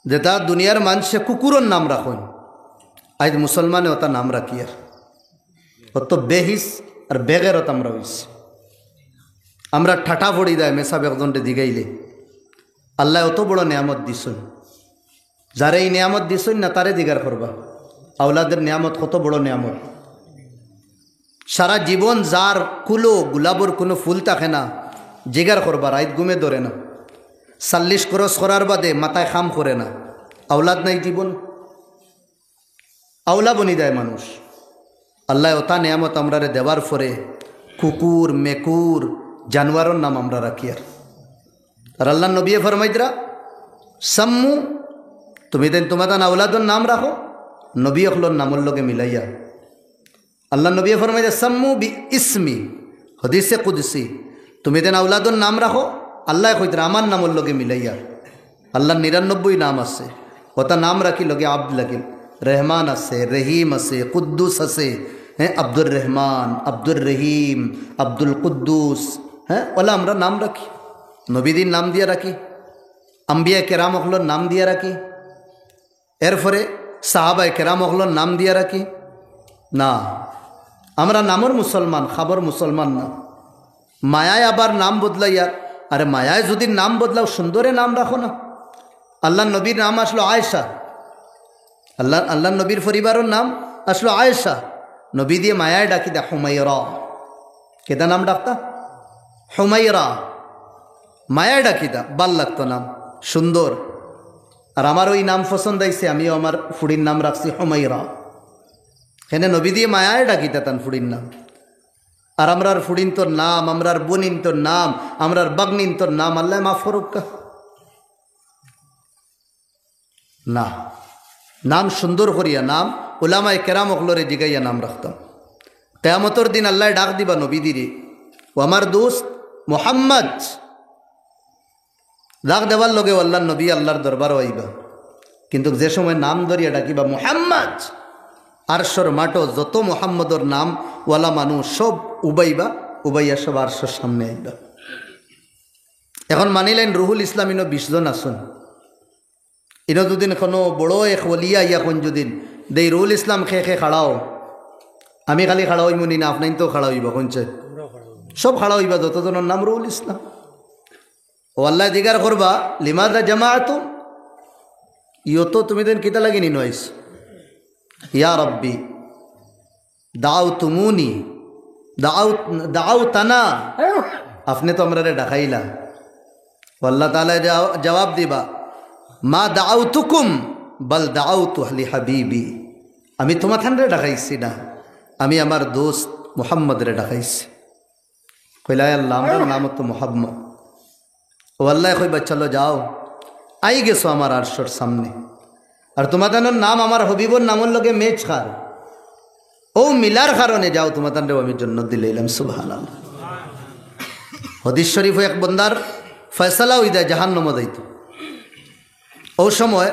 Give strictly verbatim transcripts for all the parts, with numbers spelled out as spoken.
যেটা দুনিয়ার মানষে কুকুরর নাম রাখইন, আইজ মুসলমানে ওটা নাম রাখিয়ার। অত বেহিস আর বেগেরত আমরা অইছি। আমরা ঠাটা পড়ি যায় মেসাব একজনরে জিগাইলে। আল্লায় অত বড় নিয়ামত দিছইন, যারে ই নিয়ামত দিছইন না, তারে জিগার করবা। আওলাদের নিয়ামত কত বড় নিয়ামত। সারা জীবন যার কুলো গুলাবর কুনু ফুল থাকে না, জিগার করবা, রাইত ঘুমে ধরে না। চল্লিশ খরচ করার বাদে মাথায় কাম করে না, আওলাদ নাই জীবন, আওলা বনি যায় মানুষ। আল্লায় ওটা নিয়ামত আমরারে দেওয়ার পরে কুকুর, মেকুর, জানোয়ারর নাম আমরা রাখিয়ার। আর আল্লার নবিয়ে ফরমাইতরা, "সাম্মু", তুমি দেন তুমাতান আওলাদর নাম রাখো নবী অকলর নামর লগে মিলাইয়া। আল্লার নবিয়ে ফরমাইতরা, "সাম্মু বি ইসমি", হাদিসে কুদসি, তুমি দেন আওলাদর নাম রাখো, আল্লায় কইতরা, "আমার নামর লগে মিলাইয়া।" আল্লার নিরানব্বই নাম আছে, ওটা নাম রাখি লগে আব্দ লাগিল। রহমান আছে, রহিম আছে, কুদ্দুস আছে, হ্যাঁ, আব্দুর রহমান, আব্দুর রহিম, আব্দুল কুদ্দুস, হ্যাঁ, ওলা আমরা নাম রাখি, নবীদির নাম দিয়া রাখি, আম্বিয়া কেরাম অকলর নাম দিয়া রাখি, এরপরে সাহাবায়ে কেরাম অকলর নাম দিয়া রাখি। না, আমরা নামর মুসলমান, খাবর মুসলমান না। মায়ায় আবার নাম বদলাইয়ার। আরে মায়ায় যদি নাম বদলাও, সুন্দরে নাম রাখো না। আল্লার নবীর নাম আসলো আয়েশা, আল্লাহ, আল্লার নবীর পরিবারর নাম আসলো আয়েশা। নবী দিয়ে মায়ায় ডাকি দা হুমাইরা। কেটা নাম ডাকতা? হুমাইরা। মায়ায় ডাকি দা, ভাল লাগতো নাম, সুন্দর। আর আমার ওই নাম পছন্দ আইছে, আমিও আমার ফুড়ির নাম রাখছি হুমাইরা। হেনে নবী দিয়ে মায়ায় ডাকিতা তান ফুড়ির নাম। আর আমরার ফুড়িন্তর নাম, আমরার বনিন্তর নাম, আমরার বাগনিন্তর নাম আল্লায় মাফ করুক্কা। না, নাম সুন্দর করিয়া নাম, উলামায়ে কেরাম অকলরে জিগাইয়া নাম রাখতাম। কিয়ামতর দিন আল্লায় ডাক দিবা নবীদিরে, "ও আমার দোস্ত মুহাম্মদ।" ডাক দেওয়ার লগে আল্লার নবী আল্লার দরবারও আইবা, কিন্তু যে সময় নাম ধরিয়া ডাকিবা মুহাম্মদ, আরশর মাঠো যত মুহাম্মদর নাম ওয়ালা মানুষ সব উবাইবা, উবাইয়া সব আরশর সামনে আইবা। এখন মানিলাইন রুহুল ইসলাম ইনো বিশ জন আছইন, ইনো যুদিন কোনো বড় এক ওলিয়া আইয়া কইন যুদিন, "দেই রুহুল ইসলাম খে খে খাড়াও", আমি খালি খাড়া অইমু নি না, আপনাইন তো খাড়া অইবা, কইনছে? সব খাড়া অইবা, যতজনর নাম রুহুল ইসলাম। ও আল্লায় জিগার করবা, "লিমাযা জামা'তুম?" ইয়ো তো তুমি দেন কিতা লাগি নিনো আইছ? ইয়া রাব্বি, দাউতুমুনি, দাউ-, দাউতানা, আপনে তো আমরারে ডাকাইলা। ও আল্লাহ তাআলায় জা-, জবাব দিবা, "মা দাউতুকুম, বাল দাউতু লিহাবিবি।" আমি তুমাতানরে ডাকাইছি না, আমি আমার দোস্ত মুহাম্মদরে ডাকাইছি। কইলা, "আয় আল্লাহ, আমরার নামও তো মুহাম্মদ।" ও আল্লায় কইবা, "চলো যাও, আই গেছো আমার আরশর সামনে। আর তুমাতানর নাম আমার হাবিবর নামর লগে match খার। ও মিলার কারণে যাও, তুমাতানরেও আমি জন্নত দিলাইলাম।" সুবহানাল্লাহ। হাদিস শরীফো এক বন্দার ফয়সালা অই যায় জাহান্নামো যাইতো। ও সময়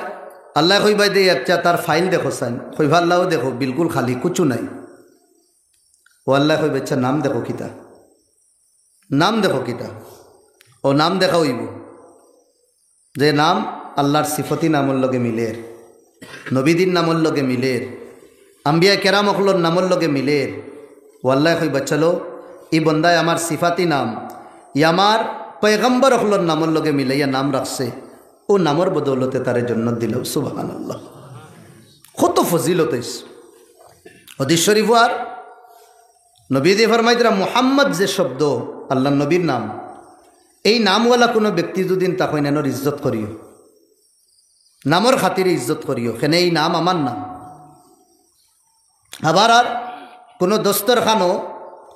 আল্লায় কইবা দে, "আচ্ছা, তার file দেখো চাইন।" কইবা, "আল্লাহ, ও দেখো, বিলকুল খালি, কুছু নাই।" ও আল্লায় কইবা, "আচ্ছা, নাম দেখো কিতা?" নাম দেখো কিতা? ও নাম দেখা অইবো যে নাম আল্লার সিফতি নামর লগে মিলের, নবীদির নামর লগে মিলের, আম্বিয়া কেরাম অকলর নামর লগে মিলের। ও আল্লায় কইবা, "চলো, ই বন্দায় আমার সিফাতি নাম, ই আমার পয়গম্বর অকলর নামর লগে মিলাইয়া নাম রাখছে, ও নামর বদৌলতে তারে জন্নত দিলাও।" সুবহানাল্লাহ। কত ফজিলত অইছে। হাদিস শরীফো আর নবীজি ফরমাইতরা, মুহাম্মদ যে শব্দ, আল্লার নবীর নাম, এই নামওয়ালা কোনো ব্যক্তি যুদিন তা কইন, এনর ইজ্জত করিও, নামর খাতিরে ইজ্জত করিও, কেনে এই নাম আমার নাম। আবার আর কোনো দস্তরখানো,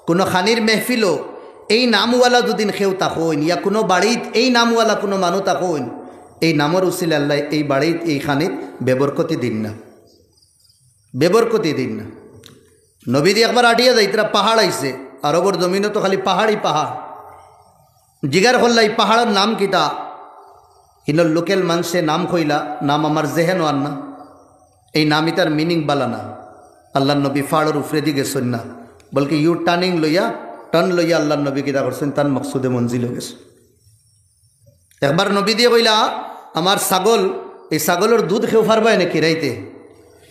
কোনো খানির মেহফিলো এই নামওয়ালা যুদিন কেউ তা কইন, ইয়া কোনো বাড়িত এই নামওয়ালা কোনো মানু তা কইন, এই নামর উসিলে আল্লায় এই বাড়িত, এই খানিত বেবরকতি দিন না, বেবরকতি দিন না। নবীজি একবার আটিয়া যাইতরা, পাহাড় আইছে, আরবর জমিনো তো খালি পাহাড়ই পাহাড়। জিগার করলা, "ই পাহাড়র নাম কিতা?" ইনর local মানষে নাম কইলা, নাম আমার জেহেনো আর না। এই নাম ইতার meaning বালা না। আল্লার নবী পাহাড়র উপরেদি গেছইন না, বলকে U-turning লইয়া, turn লইয়া আল্লার নবী কিতা করছইন, তান মকসুদে মঞ্জিলো গেছইন। একবার নবীজিয়ে কইলা, "আমার ছাগল এই ছাগলর দুধ কেউ পারবায় নি কিরাইতে?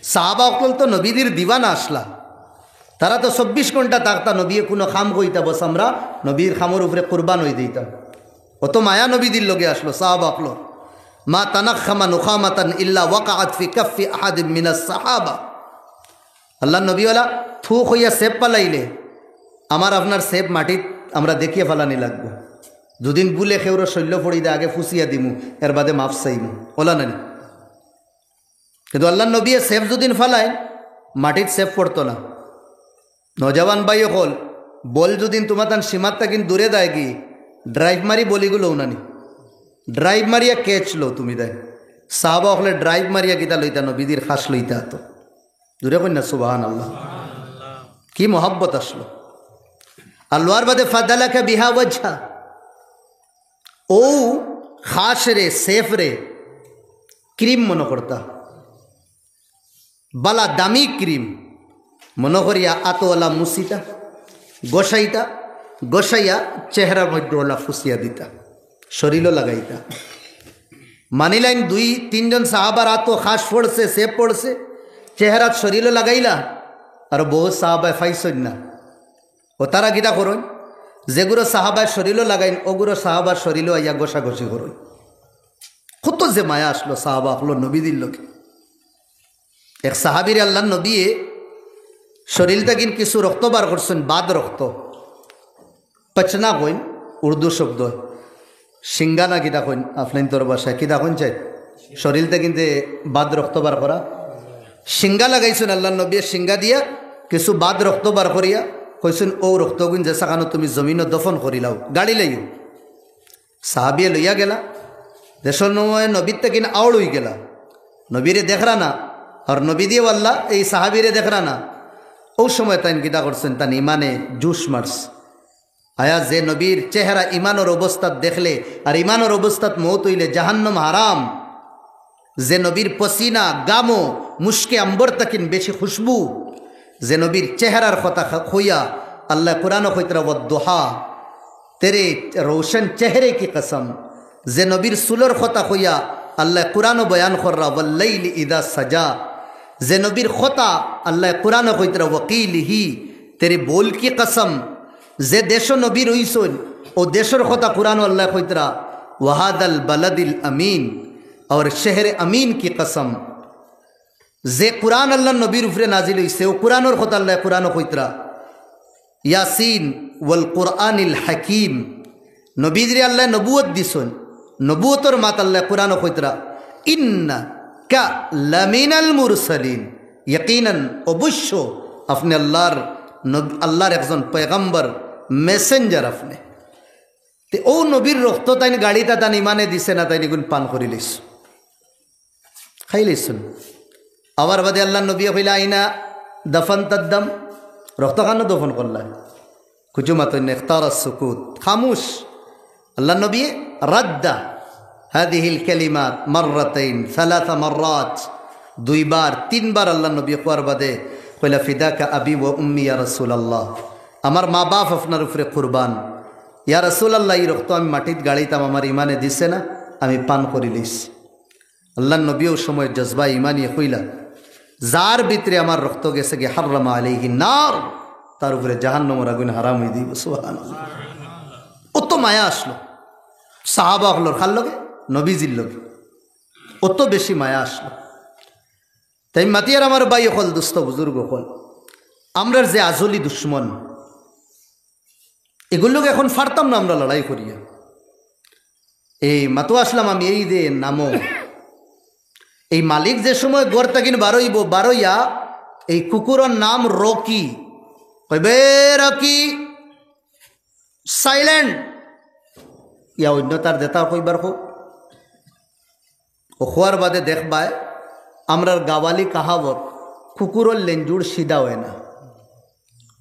সাহাবা অকল তো নবীজির দিওয়ানা আছলা। তারা তো চব্বিশ ঘন্টা থাকতা, নবীয়ে কুনু কাম কইতা, বস আমরা নবীর কামর উপরে কুরবান অই দিতাম। অত মায়া নবীজির লগে আছলো সাহাবা অকলর। মা তানাখামা নুখামাতান ইল্লা ওয়াকাআত ফি কাফফি আহাদিম মিনাস সাহাবা। আল্লার নবী অলা থু কইয়া ছেপ ফালাইলে আমার আপনার ছেপ মাটিত আমরা দেখিয়া ফালানি লাগবো। দুদিন বুলে কেউরো শৈল্য পড়ি দে, আগে ফুসিয়া দিমু, এর বাদে মাফ চাইমু, অলা নানি? কিন্তু আল্লার নবীয়ে ছেপ যুদিন ফালাইন, মাটিত ছেপ পড়তো না। নওজোয়ান ভাই অকল, বল যুদিন তুমাতান সীমাত থাকি দূরে যায়গি, ড্রাইভ মারি বল ইগু লও নানি? ড্রাইভ মারিয়া ক্যাচ লও তুমি দেয়। সাহাবা অকলে ড্রাইভ মারিয়া কিতা লইতা? নবীজির খাস লইতা তো। জুরে কইন না সুবহানাল্লাহ। কি মহব্বত আছলো। আর লওয়ার বাদে ফাদালাকা বিহা ওয়াজহা। অউ খাসরে, ছেপরে ক্রিম মনো করতা। বালা দামি ক্রিম মনো করিয়া আতো অলা মুছিতা, ঘষাইতা, ঘষাইয়া চেহারার মধ্যে অলা ফুসিয়া দিতা, শরীলো লাগাইতা। মানিলাইন দুই তিনজন সাহাবার আতো খাস পড়ছে, ছেপ পড়ছে, চেহারাত শরীলো লাগাইলা, আর বহুত সাহাবায় পাইছইন না। অউ তারা কিতা করইন? যেগুরো সাহাবায় শরীলো লাগাইন, অগুরো সাহাবার শরীলো আইয়া ঘষাঘষি করইন। কত যে মায়া আছলো সাহাবা অকলর নবীজির লগে। এক সাহাবিরে আল্লার নবীয়ে শরীল থাকি কিছু রক্ত বার করছইন, বাদ রক্ত। পচনা কইন উর্দু শব্দ, শিঙ্গা না কিতা কইন, আপনাইনতর ভাষায় কিতা কইন চাই, শরীল থাকি যে বাদ রক্ত বার করা, শিঙ্গা লাগাইছইন আল্লার নবীয়ে, শিঙ্গা দিয়া কিছু বাদ রক্ত বার করিয়া কইছইন, "অউ রক্তগুইন যেছাখানো তুমি জমিনো দফন করিলাও, গাড়িলাইও।" সাহাবিয়ে লইয়া গেলা, দেশর নময় নবীর থাকি আওড় অই গেলা, নবীরে দেখরা না, আর নবীজিয়ে আল্লা এই সাহাবিরে দেখরা না। অউ সময় তাইন কিতা করছইন, তান ইমানে জোশ মারছে। আয়া যে নবীর চেহারা ইমানর অবস্থাত দেখলে আর ইমানর অবস্থাত মউত অইলে জাহান্নাম হারাম, যে নবীর পসিনা, গামো, মুশকে আম্বর থাকি বেশি খুশবু, যে নবীর চেহারার কথা খা-, কইয়া আল্লায় কুরআনো কইতরা, "ওয়াদ্দুহা, তেরে রোশন চেহারে কি কসম।" যে নবীর চুলর কথা কইয়া আল্লায় কুরআনো বয়ান কররা, "ওয়াল্লাইলি ইদা সাজা।" যে নবীর কথা আল্লায় কুরআনো কইতরা, "ওয়াকিলিহি, তেরে বোল কি কসম।" যে দেশো নবী রইছইন, অউ দেশর কথা কুরআনো আল্লায় কইতরা, "ওয়াহাদাল বালাদিল আমিন, অর শহরে আমিন কি কসম।" যে কুরআন আল্লার নবীর উপরে নাজিল অইছে, অউ কুরআনর কথা আল্লায় কুরআনো কইতরা, "ইয়াসিন ওয়াল কুরআনিল হাকিম।" নবীজিরে আল্লায় নবুয়ত দিছইন, নবুয়তর মাত আল্লায় কুরআনো কইতরা, "ইন্নাকা লামিনাল মুরসালিন।" ইয়াকিনান, অবশ্য আপনে আল্লার নব-, আল্লার একজন পয়গম্বর, মেসেঞ্জার আপনে। তে অউ নবীর রক্ত তাইন গাড়িতা তান ইমানে দিছে না, তাইন ইগুন পান করিলিছইন, খাইলিছইন। আবার বাদে আল্লার নবীয়ে কইলা, "আইনা দাফানতাদ দাম?" রক্ত খানো দফন করলা? কুচু মাতইন না, ইখতারা সুকুত, খামুশ। আল্লার নবীয়ে রাদ্দা হাদিহিল কালিমাত মাররাতাইন, সালাসা মাররাত, দুইবার, তিনবার আল্লার নবীয়ে কওয়ার বাদে কইলা, "ফিদাকা আবি ওয়া উম্মি ইয়া রাসূলুল্লাহ, আমার মা বাপ আপনার উপরে কুরবান। ইয়া রাসূলুল্লাহ, ই রক্ত আমি মাটিত গাড়িতাম, আমার ইমানে দিছে না, আমি পান করিলিছি।" আল্লার নবী অউ সময় জজবা ইমানিয়ে কইলা, "যার ভিতরে আমার রক্ত গেছেগি, হাররামা আলাইহিন নার, তার উপরে জাহান্নামর আগুন হারাম অই দিবো।" সুবহানাল্লাহ। অত মায়া আছলো সাহাবা অকলর কার লগে? নবীজির লগে। অত বেশি মায়া আছলো। তাই মাতিয়ার আমার ভাই অকল, দোস্ত বুজুর্গ অকল, আমরার যে আজলি দুশমন, ইগুর লগে এখন পারতাম না আমরা লড়াই করিয়া। এই মাতো আছলাম আমি, এই যে নামো, এই মালিক যে সময় ঘর থাকি বারইবো, বারইয়া এই কুকুরর নাম রকি, কইবে, "রকি, silent।" ইয়া অইন্য তার যেতা কইবার কউক। অউ কওয়ার বাদে দেখবায়, আমরার গাওয়ালি কাহাবত, "কুকুরর লেঞ্জুর সিধা অয় না,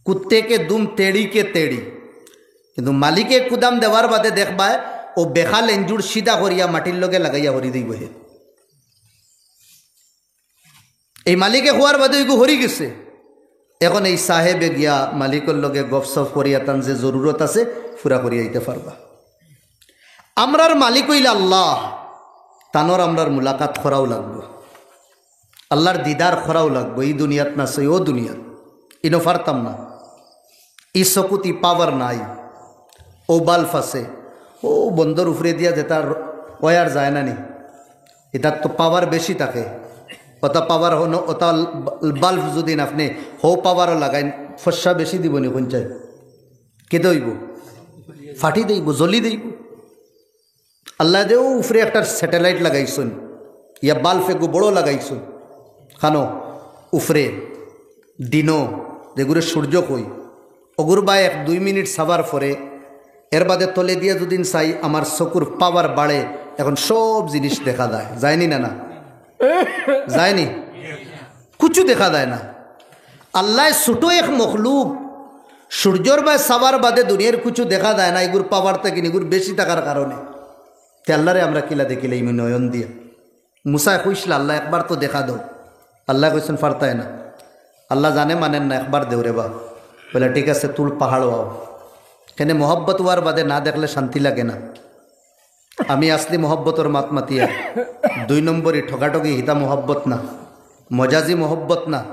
কুত্তে কে দুম তেড়ি কে তেড়ি।" কিন্তু মালিকে কুদাম দেওয়ার বাদে দেখবায়, অউ বেকা লেঞ্জুর সিধা করিয়া মাটির লগে লাগাইয়া হরি দিবো হে। এই মালিকে কওয়ার বাদে ইগু হরি গেছে। এখন এই সাহেবে গিয়া মালিকর লগে গফসফ করিয়া তান যে জরুরত আছে, পুরা করিয়া আইতে পারবা। আমরার মালিক অইলা আল্লাহ। তানর আমরার মুলাকাত করাও লাগবো, আল্লার দিদার করাও লাগবো। ই দুনিয়াত না সই, অউ দুনিয়াত। ইনো পারতাম না, ই চকুত ই পাওয়ার নাই। অউ বাল্ব আছে, অউ বন্দর উপরে দিয়া যেটার ওয়ার যায় না নি, ইটার তো পাওয়ার বেশি থাকে। অটা পাওয়ার হনো, অটা বাল্ব যদি আপনে হউ পাওয়ারও লাগাইন, ফর্সা বেশি দিবো নি? কোন চাই? কেদে অইবো? ফাটি দেইবো, জ্বলি দেইবো। আল্লায় দেও উপরে একটা স্যাটেলাইট লাগাইছইন, ইয়া বাল্ব এগু বড় লাগাইছইন। খানো উপরে দিনো, যেগুরে সূর্য কই, অগুর বায় এক দুই মিনিট চাবার পরে, এর বাদে তলে দিয়া যুদিন চাই, আমার চকুর পাওয়ার বাড়ে, এখন সব জিনিস দেখা যায়, যায়নি না? না যায়নি? কুচু দেখা যায় না। আল্লায় ছোট এক মখলুক, সূর্যর বায় চাবার বাদে দুনিয়ার কুচু দেখা যায় না, ইগুর পাওয়ার থাকি ইগুর বেশি থাকার কারণে। তে আল্লারে আমরা কিলা দেখিলাইমু নয়ন দিয়া? মুসায় কইছলা, "আল্লাহ, একবার তো দেখা দেও।" আল্লায় কইছইন, "পারতায় না।" আল্লায় জানে মানইন না, "একবার দেও রে বা।" বলে, "ঠিক আছে, তুড় পাহাড় অও।" কেনে মহব্বত অওয়ার বাদে না দেখলে শান্তি লাগে না। আমি আসলি মহব্বতর মাত মাতিয়ার। দুই নম্বরি ঠগাঠগি, হিতা মহব্বত না, মজাজি মহব্বত না।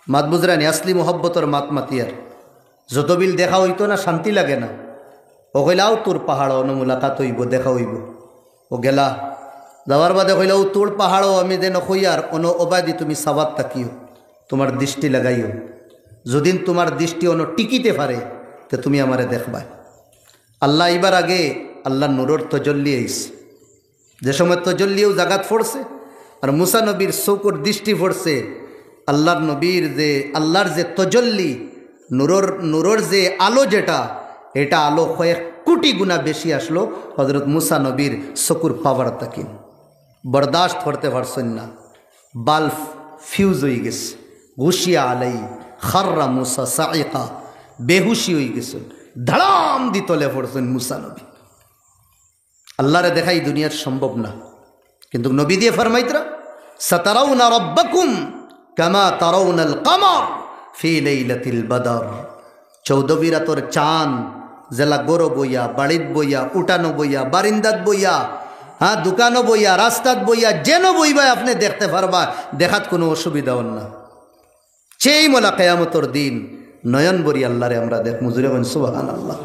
মাত বুঝরানি? আসলি মহব্বতর মাত মাতিয়ার। যত বিল দেখা অইতো না, শান্তি লাগে না। অউ কইলা, "আও তুড় পাহাড়, অনো মুলাকাত অইবো, দেখা অইবো।" অউ গেলা, যাওয়ার বাদে কইলা, "অউ তুড় পাহাড় অও, আমি যেন কইয়ার, অনো অবায়দি তুমি চাবাত থাকিও, তুমার দৃষ্টি লাগাইও। যুদিন তুমার দৃষ্টি অনো টিকিতে পারে, তে তুমি আমারে দেখবায়।" আল্লাহ আইবার আগে আল্লার নূরর তজল্লি আইছে। যে সময় তজল্লি অউ জাগাত পড়ছে, আর মুসা নবীর চকুর দৃষ্টি পড়ছে, আল্লার নবীর যে, আল্লার যে তজল্লি, নূরর, নূরর যে আলো যেটা, ইটা আলো কয়েক কোটি গুণা বেশি আসলো হযরত মুসা নবীর চকুর পাওয়ার থাকি। বরদাস্ত করতে পারছইন না, বাল্ব ফিউজ অইগেছে। গুশিয়া আলাই, খাররা মুসা সাইকা, বেহুশি অইগেছইন, ধড়াম দি তলে পড়ছইন মুসা নবী। আল্লারে দেখা ই দুনিয়াত সম্ভব না, কিন্তু নবী দিয়া ফরমাইতরা, "সাতারাউনা রাব্বাকুম কামা তারাউনাল কামার ফি লাইলাতিল বাদার।" চৌদ্দ বিরাতর চান যেলা ঘরো বইয়া, বাড়িত বইয়া, উঠানো বইয়া, বারিন্দাত বইয়া, হ্যাঁ, দোকানো বইয়া, রাস্তাত বইয়া, যেনো বইবায় আপনে দেখতে পারবা, দেখাত কুনু অসুবিধা অর না। সেই মোলা কেয়ামতর দিন নয়ন ভরি আল্লারে আমরা দেখমু। জুরে কইন সুবহানাল্লাহ।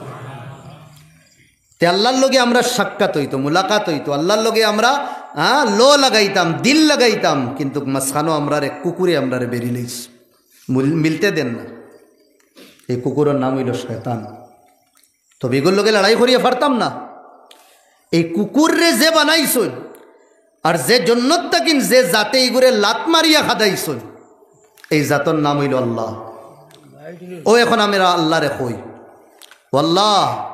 তে আল্লার লগে আমরা সাক্ষাৎ অইতো, মুলাকাত অইতো, আল্লার লগে আমরা, হ্যাঁ, লো লাগাইতাম, দিল লাগাইতাম, কিন্তু মাঝখানো আমরারে কুকুরে আমরারে বেরি লইছে, মুল-, মিলতে দেন না। এই কুকুরর নাম অইলো শয়তান। তবে ইগুর লগে লড়াই করিয়া পারতাম না। এই কুকুররে যে বানাইছইন, আর যে জন্নত থাকিন যে জাতে ইগুরে লাত মারিয়া খাদাইছইন, এই জাতর নাম অইলো আল্লাহ। অউ এখন আমরা আল্লারে কই, "ও আল্লাহ,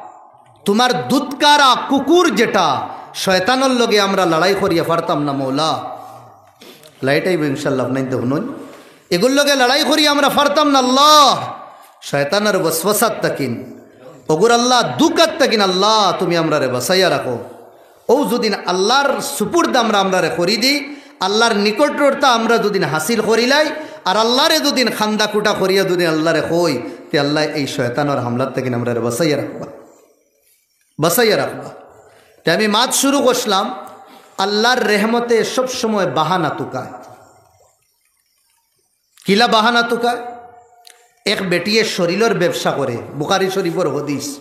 তুমার দুধকারা কুকুর যেটা, শয়তানর লগে আমরা লড়াই করিয়া পারতাম না মৌলা।" লাইট আইবো ইনশাআল্লাহ, আপনাইনতে হুনইন। ইগুর লগে লড়াই করি আমরা পারতাম না আল্লাহ। শয়তানর ওয়াসওয়াসাত থাকিন, অগুর আল্লাহ দুকাত থাকিন আল্লাহ, তুমি আমরারে বাঁচাইয়া রাখো। অউ যুদিন আল্লার সুপুর্দ আমরা আমরারে করি দি, আল্লার নিকটবর্তা আমরা যুদিন হাসিল করিলাই, আর আল্লারে যুদিন খান্দা কুটা করিয়া যুদিন আল্লারে কই, তে আল্লায় এই শয়তানর হামলাত থাকিন আমরারে বাঁচাইয়া রাখবা, বাঁচাইয়া রাখবা। তে আমি মাত শুরু করছিলাম, আল্লার রেহমতে সব সময় বাহানা তুকায়। কিলা বাহানা তুকায়? এক বেটিয়ে শরীলর ব্যবসা করে, বুখারী শরীফর হাদিস।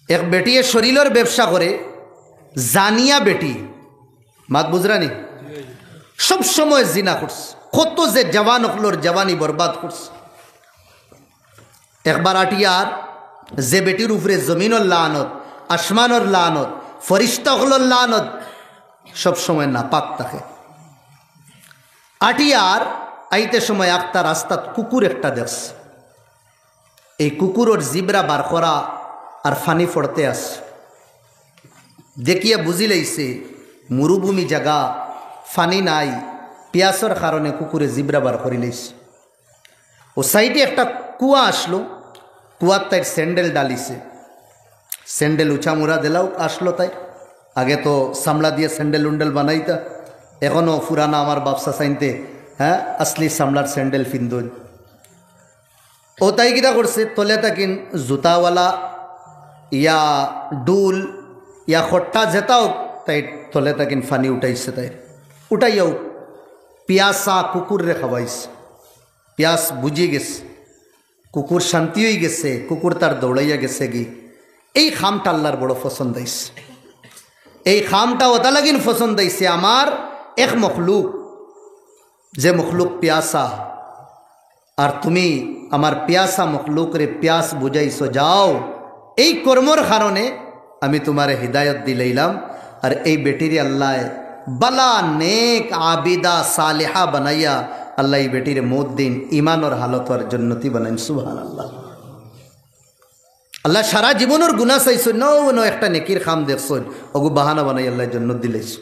এক বেটিয়ে শরীলর ব্যবসা করে, জানিয়া বেটি, মাত বুঝরানি? সব সময় জিনা করছে, কত যে জওয়ান অকলর জওয়ানি বরবাদ করছে। একবার আটিয়ার যে বেটির উপরে জমিনর লানত, আসমানর লানত, ফরিস্তা অকলর লানত, সব সময় নাপাক থাকে। আটিয়ার আইতে সময় আখতা রাস্তাত কুকুর একটা দেখছে। এই কুকুরর জিব্রা বার করা আর ফানি ফড়তে আছে। দেখিয়া বুঝিলাইছে মরুভূমি জাগা, ফানি নাই, পিয়াসর কারণে কুকুরে জিব্রা বার করিলাইছে। অউ সাইডে একটা কুয়া আসলো, কুয়াত তাইর স্যান্ডেল ডালিছে। স্যান্ডেল উচা মুড়া দিলাও আসলো তাইর। আগে তো চামড়া দিয়া স্যান্ডেল উন্ডেল বানাইতা, এখনো পুরানা আমার বাপ চাচাইন্তে, হ্যাঁ, আসলি চামড়ার স্যান্ডেল ফিন্দইন। অউ তাই কিতা করছে, তলে থাকিন জুতাওয়ালা ইয়া ডুল ইয়া খট্টা যেতাও তাই তলে থাকিন পানি উঠাইছে তাইর, উঠাইয়াউ পিয়াসা কুকুররে খাওয়াইছে। পিয়াস বুঝি গেছে, কুকুর শান্তি অইগেছে, কুকুর তার দৌড়াইয়া গেছেগি। এই কামটা আল্লার বড় পছন্দ অইছে। এই কামটা অতালাগিন পছন্দ অইছে, আমার এক মখলুক, যে মখলুক পিয়াসা, আর তুমি আমার পিয়াসা মখলুকরে পিয়াস বুঝাইছো, যাও, এই কর্মর কারণে আমি তুমারে হিদায়ত দিলাইলাম। আর এই বেটিরে আল্লায় বালা, নেক, আবিদা, সালেহা বানাইয়া আল্লায় এই বেটিরে মউত দিন ইমানর হালত আর জন্নতি বানাইন। সুবহানাল্লাহ। আল্লায় সারা জীবনর গুনা চাইছইন, অউ অনো একটা নেকির কাম দেখছইন, অগু বাহানা বানাই আল্লায় জন্নত দিলাইছইন,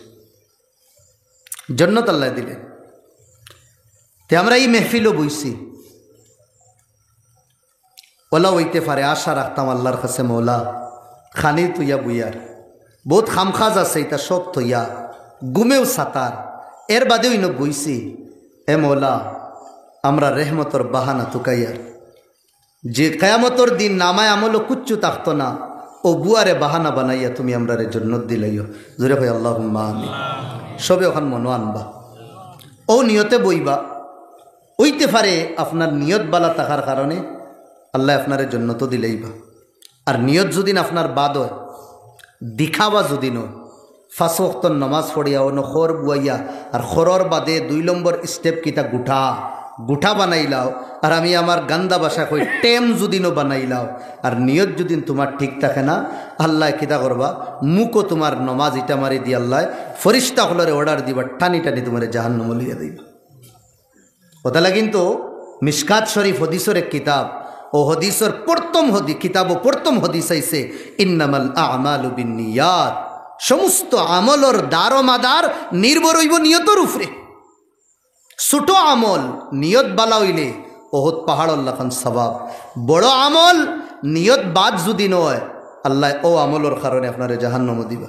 জন্নত আল্লায় দিলাইন। তে আমরা ই মেহফিলো বইছি, অলা অইতে পারে, আশা রাখতাম আল্লার কাছে, মৌলা, খানি থইয়া বইয়ার, বউত কামকাজ আছে, ইতা সব থইয়া, ঘুমেও সাতার, এর বাদেও ইনো বইছি, এ মৌলা, আমরার রেহমতর বাহানা তুকাইয়ার, যে কিয়ামতর দিন নামায় আমলো কুচ্ছু থাকতো না, অগুরে বাহানা বানাইয়া তুমি আমরারে জন্নত দিলাইও। জোরে কই আল্লাহুম্মা আমিন। সবে অখান মনো আনবা, অউ নিয়তে বইবা। অইতে পারে আপনার নিয়ত বালা থাকার কারণে আল্লায় আপনারে জন্নতো দিলাইবা। আর নিয়ত যুদিন আপনার বাদ অয়, দিখাওয়া যুদিন অয়, পাঁচ ওয়াক্তর নামাজ পড়িয়া অনো খর বুয়াইয়া, আর খরর বাদে দুই নম্বর step কিতা গুটা, গুটা বানাইলাও, আর আমি আমার গান্দা ভাষায় কই টেম যুদিনও বানাইলাও, আর নিয়ত যুদিন তুমার ঠিক থাকে না, আল্লায় কিতা করবা, মুখো তুমার নামাজ ইটা মারি দি আল্লায় ফিরিস্তা অকলরে order দিবা, টানি টানি তুমারে জাহান্নামো লইয়া দিবা। অতালাগিন তো মিশকাত শরীফ হদিসর এক কিতাব, অউ হদিসর প্রথম হদি-, কিতাবো প্রথম হদিস আইছে, "ইন্নামাল আ'মালু বিন্নিয়াত।" সমস্ত আমলর দারোমাদার নির্ভর অইবো নিয়তর উপরে। ছোট আমল নিয়ত বালা অইলে অহুদ পাহাড়র লাখান সওয়াব, বড় আমল নিয়ত বাদ যুদিন অয়, আল্লায় অউ আমলর কারণে আপনারে জাহান্নামো দিবা।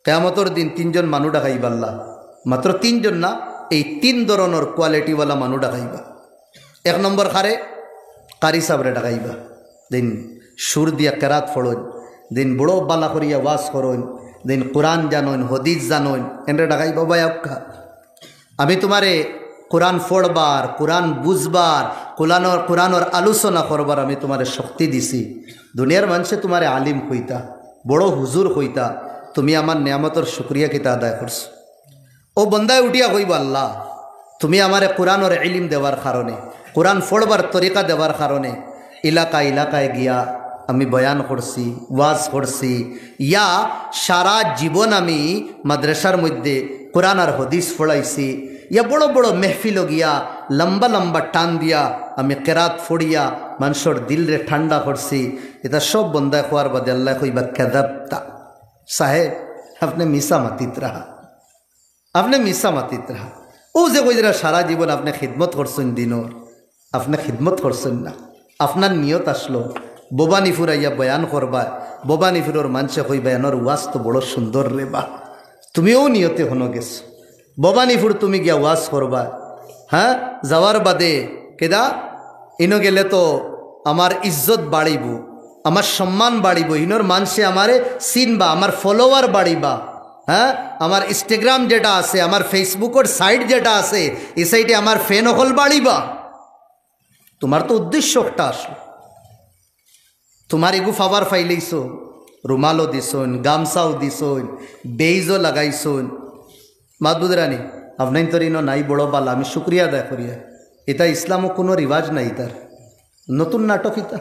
কিয়ামতর দিন তিনজন মানুষ ডাকাইবা আল্লায়, মাত্র তিনজন না, এই তিন ধরনর quality-ওয়ালা মানুষ ডাকাইবা। এক নম্বর কারে? কারি সাবরে ডাকাইবা। যেইন সুর দিয়া কেরাত পড়ইন, যেইন বড় বালা করিয়া ওয়াজ করইন, যেইন কোরআন জানইন, হদিস জানইন, এনরে ডাকাইবা, "ভাই আউক্কা, আমি তুমারে কোরআন পড়বার, কোরআন বুঝবার, কোরআনর, কোরআনর আলোচনা করবার আমি তুমারে শক্তি দিছি।" দুনিয়ার মানষে তুমারে আলিম কইতা, বড় হুজুর কইতা, তুমি আমার নিয়ামতর শুকরিয়া কিতা আদায় করছো? অউ বন্দায় উঠিয়া কইবো, "আল্লাহ, তুমি আমারে কোরআনর ইলিম দেওয়ার কারণে, কোরআন পড়বার তরিকা দেওয়ার কারণে এলাকা এলাকায় গিয়া আমি বয়ান করছি, ওয়াজ করছি, ইয়া সারা জীবন আমি মাদ্রাসার মধ্যে কোরআন আর হদিস পড়াইছি, ইয়া বড় বড় মেহফিলো গিয়া লম্বা লম্বা টান দিয়া আমি কেরাত পড়িয়া মানষর দিলরে ঠান্ডা করছি।" ইতা সব বন্দায় কওয়ার বাদে আল্লায় কইবা, "কাযাবতা, সাহেব, আপনে মিছা মাতিতরা, আপনে মিছা মাতিতরা।" অউ যে কইরা সারা জীবন আপনে খিদমত করছইন দিনর, আপনে খিদমত করছইন না, আপনার নিয়ত আছলো ভবানীপুর আইয়া বয়ান করবা, ভবানীপুরর মানষে কইবা, "এনর ওয়াজ তো বড় সুন্দর রে বা, তুমি অউ নিয়তে হনো গেছো।" ভবানীপুর তুমি গিয়া ওয়াজ করবা, হ্যাঁ, যাওয়ার বাদে কিতা, ইনো গেলে তো আমার ইজ্জত বাড়িবো, আমার সম্মান বাড়িবো, ইনোর মানষে আমারে চিনবা, আমার follower বাড়িবা, হ্যাঁ, আমার Instagram যেটা আছে, আমার Facebook-র site যেটা আছে, ই site-এ আমার fan অকল বাড়িবা। তুমার তো উদ্দেশ্য একটা আছলো, তুমার ইগু পাওয়ার পাইলাইছো, রুমালও দিছইন, গামছাও দিছইন, বেইজও লাগাইছইন। মাত বুঝরানি, আপনাইনতর ইনো নাই বড় বালা, আমি শুকরিয়া আদায় করিয়ার। ইতা ইসলামো কুনু রিওয়াজ নাই ইতার। নতুন নাটক ইতা।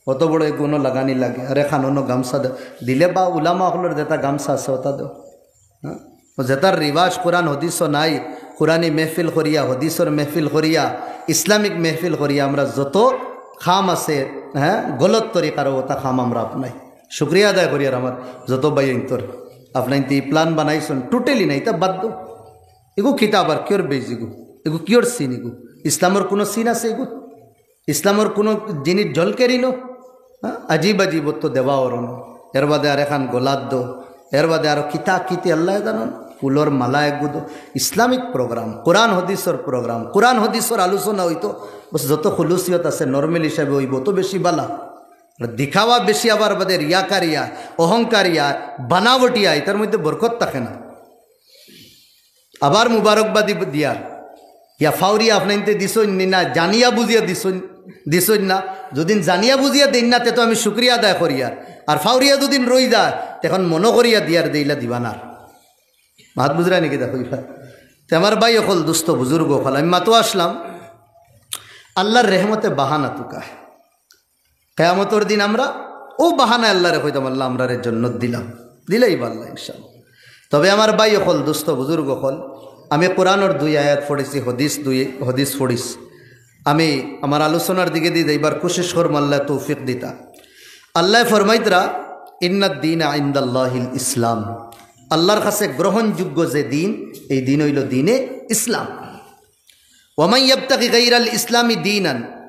অত বড় এগুনো লাগানি লাগে। আরে খাননো গামছা দে-, দিলে বা উলামা অকলর যেটা গামছা আছে ওটা দেও। হ্যাঁ? ও যেটার রিওয়াজ কোরআন হদিসও নাই, কোরআনি মেহফিল করিয়া, হদিসর মেহফিল করিয়া, ইসলামিক মেহফিল করিয়া, আমরা যত কাম আছে, হ্যাঁ, গলত তরিকার ওটা কাম আমরা আপনাই। শুকরিয়া আদায় করিয়ার আমার যত ভাইয়াইনতর। আপনাইনতে ই plan বানাইছইন, totally নাই, ইতা বাদ দেও। ইগু কিতা আবার কিয়র বেইজ ইগু? ইগু কিয়র চিন ইগু? ইসলামর কুনু চিন আছে ইগু? ইসলামর কুনু জিনিস ঝলকের ইনো? হ্যাঁ? আজিব আজিব তো দেওয়া অরনো। এর বাদে আরেকখান গোলাপ দো, এর বাদে আরো কিতা কিতি আল্লায় জানইন, ফুলর মালা এগু দো। ইসলামিক program, কোরআন হদিসর program, কোরআন হদিসর আলোচনা অইতো, বস যত খুলুসিয়ত আছে normal হিসাবে অইবো তো বেশি বালা। আর দেখাওয়া বেশি আবার বাদে রিয়াকারিয়া, অহংকারিয়া, বানাবটিয়া, ইতার মধ্যে বরকত থাকে না। আবার মুবারকবাদি দিয়ার, ইয়া ফাউরিয়া আপনাইনতে দিছইন নি না, জানিয়া বুঝিয়া দিছইন, দিছইন না। যদিন জানিয়া বুঝিয়া দেইন না, তে তো আমি শুকরিয়া আদায় করিয়ার। আর ফাউরিয়া যদিন রই যায়, তখন মনো করিয়া দিয়ার, দেইলা দিবা না। মাত বুঝরা নাকি দেখো ইবা? তে আমার ভাই অকল, দুস্ত বুজুর্গ অকল, আমি মাতো আসলাম, আল্লাহর রেহমতে বাহানা তুকা। কেয়ামতর দিন আমরা অউ বাহানায় আল্লাহরে কইতাম, "আল্লাহ, আমরারে জন্নত দিলাম, দিলাইবা আল্লাহ ইনশাআল্লাহ।" তবে আমার ভাই অকল, দুস্ত বুজুর্গ অকল, আমি কোরআনর দুই আয়াত পড়ছি, হদিস দুই, হদিস পড়ছি। আমি আমার আলোচনার দিকে দি যাইবার কোশিশ করমু, আল্লাহ তৌফিক দিতা। আল্লাহ ফরমাইতরা, "ইন্নাদ দীনা ইনদাল্লাহিল ইসলাম।" আল্লাহর কাছে গ্রহণযোগ্য যে দিন, এই দিন অইলো দিনে ইসলাম। "ওয়া মান ইয়াবতাগি গায়রাল ইসলামি দীনান।"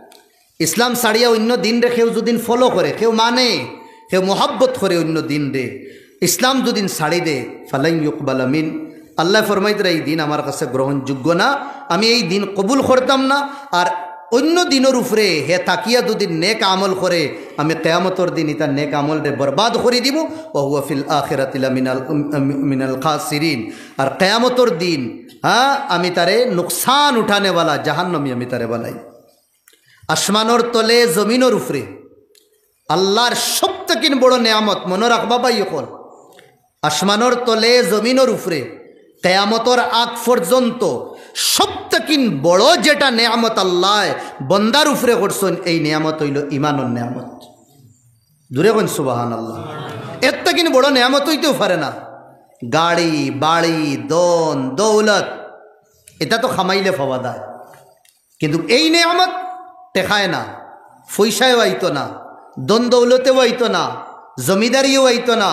ইসলাম ছাড়িয়া অইন্য দিনরে কেউ যদিন follow করে, কেউ মানে, কেউ মোহাব্বত করে অইন্য দিনরে, ইসলাম যদিন ছাড়ি দে, "ফালান ইউকবালা মিন।" আল্লাহ ফরমাইতরা, "এই দিন আমার কাছে গ্রহণযোগ্য না, আমি এই দিন কবুল করতাম না।" আর অইন্য দিনর উপরে হে থাকিয়া যদিন নেক আমল করে, আমি কেয়ামতর দিন ইতার নেক আমলরে বরবাদ করি দিমু। "ওয়া হুয়া ফিল আখিরাতি লামিনাল, মিনাল খাসিরিন।" আর কেয়ামতর দিন, হ্যাঁ, আমি তারে নুকসান উঠানেওয়ালা, জাহান্নামী আমি তারে বানাই। আসমানর তলে, জমিনর উপরে আল্লাহর সব থাকিন বড় নেয়ামত, মনো রাখবা ভাই অকল, আসমানর তলে, জমিনর উপরে কেয়ামতর আগ পর্যন্ত সব থাকিন বড় যেটা নেয়ামত আল্লাহ বন্দার উপরে করছইন, এই নেয়ামত অইলো ইমানর নেয়ামত। জুরে কইন সুবহানাল্লাহ। এর থাকিন বড় নেয়ামত অইতেও পারে না। গাড়ি, বাড়ি, ধন, দৌলত, ইতা তো কামাইলে পাওয়া যায়, কিন্তু এই নেয়ামত টেকায় না, পয়সায়ও আইতো না, ধন দৌলতেও আইতো না, জমিদারিও আইতো না,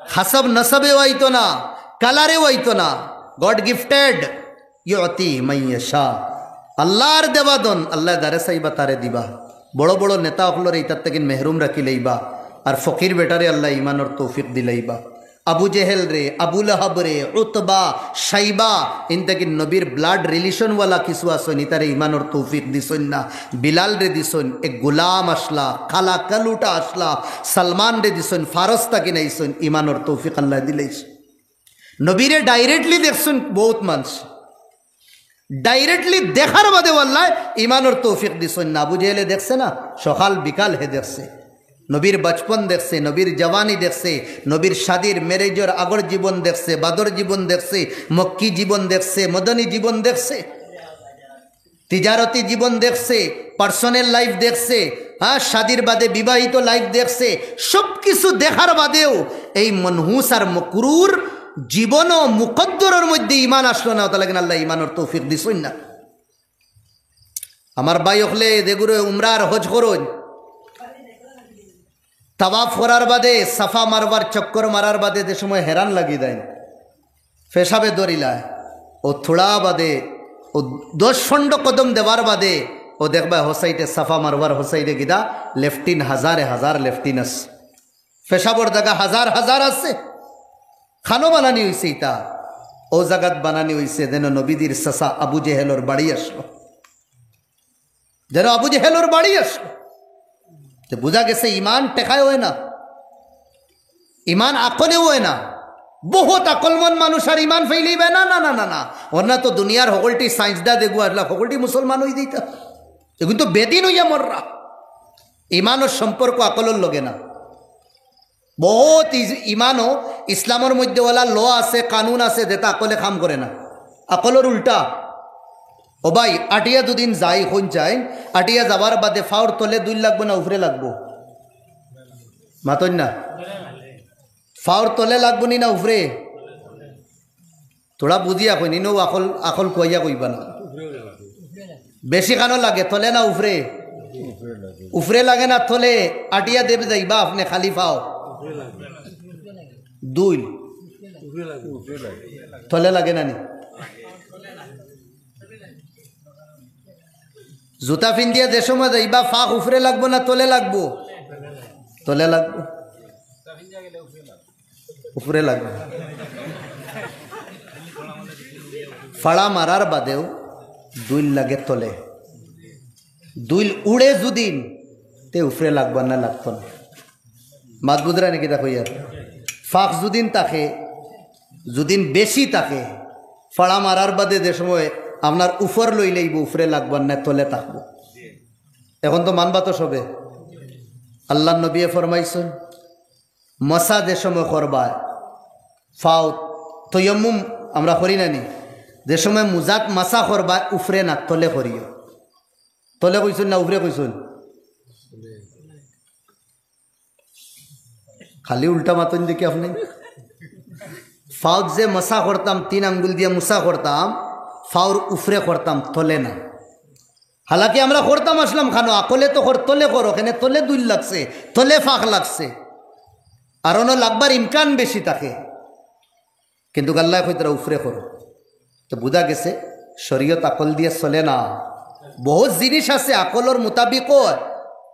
হাসাব নাসাবেও আইতো না, কালারেও আইতো না। God gifted, ইউতি মান ইয়াশা। আল্লাহর দেওয়া ধন, আল্লাহ যারে চাইবা তারে দিবা। বড় বড় নেতা অকলরে ইতার থাকিন মেহরুম রাখি লইবা, আর ফকির বেটারে আল্লাহ ইমানর তৌফিক দিলাইবা। আবু জেহেলরে, আবু লাহাবরে, উতবা, শাইবা, ইন থাকিন নবীর blood relationওয়ালা কিছু আছইন, ইতারে ইমানর তৌফিক দিছইন না। বিলালরে দিছইন, এক গোলাম আছলা, কালা কালুটা আছলা, সালমানরে দিছইন, ফারস থাকিন আইছইন, ইমানর তৌফিক আল্লাহ দিলাইছইন। নবীরে directly দেখছইন বউত মানষে, directly দেখার বাদেও আল্লায় ইমানর তৌফিক দিছইন না। আবু জেহেলে দেখছে না, সকাল বিকাল হে দেখছে। নবীর বাচপন দেখছে, নবীর জওয়ানি দেখছে, নবীর শাদির, marriageর আগর জীবন দেখছে, বাদর জীবন দেখছে, মক্কি জীবন দেখছে, মদনী জীবন দেখছে, তিজারতি জীবন দেখছে, personal life দেখছে, হ্যাঁ, শাদির বাদে বিবাহিত life দেখছে। সব কিছু দেখার বাদেও এই মনহুস আর মকরুর জীবন ও মুকদ্দরর মধ্যে ইমান আসলো না, অতা লাগি আল্লায় ইমানর তৌফিক দিছইন না। আমার ভাই অকলে যেগুরে উমরার হজ করইন, তাওয়াফ করার বাদে সাফা মারবার চক্কর মারার বাদে যে সময় হেরান লাগি যায়, পেশাবে ধরিলায়, অউ থুড়া বাদে, অউ দশ পনরো কদম দেওয়ার বাদে, অউ দেখবা হসাইডে সাফা মারবার হসাইডে গিদা লেট্রিন, হাজারে হাজার লেট্রিন আছে, পেশাবর জাগা হাজার হাজার আছে। কানো বানানি অইছে ইতা? অউ জাগাত বানানি অইছে যেন নবীজির চাচা আবু জেহেলর বাড়ি আছলো, যেন আবু জেহেলর বাড়ি আছলো। তে বুঝা গেছে ইমান টেকায় অয় না, ইমান আকলেও অয় না। বউত আকলমন্দ মানুষ আর ইমান ফাইলিবা না, না, না, না, না। অর না তো দুনিয়ার হকলটি সায়েন্সদান যেগু আছলা, হকলটি মুসলমান অই দিতা। এগুন তো বেদিন অইয়া মররা। ইমানর সম্পর্ক আকলর লগে না। বউত ইজ-, ইমানও ইসলামর মধ্যে অলা law আছে, কানুন আছে, যেটা আকলে কাম করে না, আকলর উল্টা। ও ভাই, আটিয়া যুদিন যাই, কইন যাই, আটিয়া যাওয়ার বাদে ফাওর তলে ধুইল লাগবো না উফরে লাগবো? মাতইন না। ফাওর তলে লাগবো নি না উফরে? থুড়া বুঝিয়া কইন, ইনো আকল, আকল খুয়াইয়া কইবা না। বেশি কানো লাগে, তলে না উফরে? উফরে লাগে না তলে? আটিয়া দেবে যাইবা আপনে খালি ফাও? ধুইল। তলে লাগে না নি? জুতা ফিন্দিয়া যে সময় যাইবা, ফাক উফরে লাগবো না তলে লাগবো? তলে লাগবো। উফরে লাগবো। ফাড়া মারার বাদেও ধুইল লাগে তলে। ধুইল উড়ে যুদিন, তে উফরে লাগবো না, লাগতো না। মাত বুঝরা নি কিতা কইয়ার? ফাক যুদিন থাকে, যুদিন বেশি থাকে, ফাড়া মারার বাদে যে সময় আপনার উপর লইলেইব, উপরে লাগবার না, তলে থাকবো। এখন তো মানবা তো সবে। আল্লাহর নবীয়ে ফরমাইছইন, মসা যে সময় করবায়, ফাও তৈয়ম্মুম আমরা করি না নি, যে সময় মুজাত মাসা করবায়, উপরে না, তলে করিও। তলে কইছইন না উপরে কইছইন? খালি উল্টা মাতইন দেখি আপনি। ফাউত যে মসা করতাম, তিন আঙ্গুল দিয়া মুসা করতাম, ফাউর উপরে করতাম, তলে না। হালাকি আমরা করতাম আসলাম খানো, আকলে তো কর, তলে করো, কেনে তলে দুল লাগছে, তলে ফাঁক লাগছে। আর অনো লাগবার ইমকান বেশি থাকে, কিন্তু আল্লায় কইতরা উপরে করো। তো বুঝা গেছে, শরীয়ত আকল দিয়া চলে না। বহুত জিনিস আছে আকলর মোতাবিক অয়,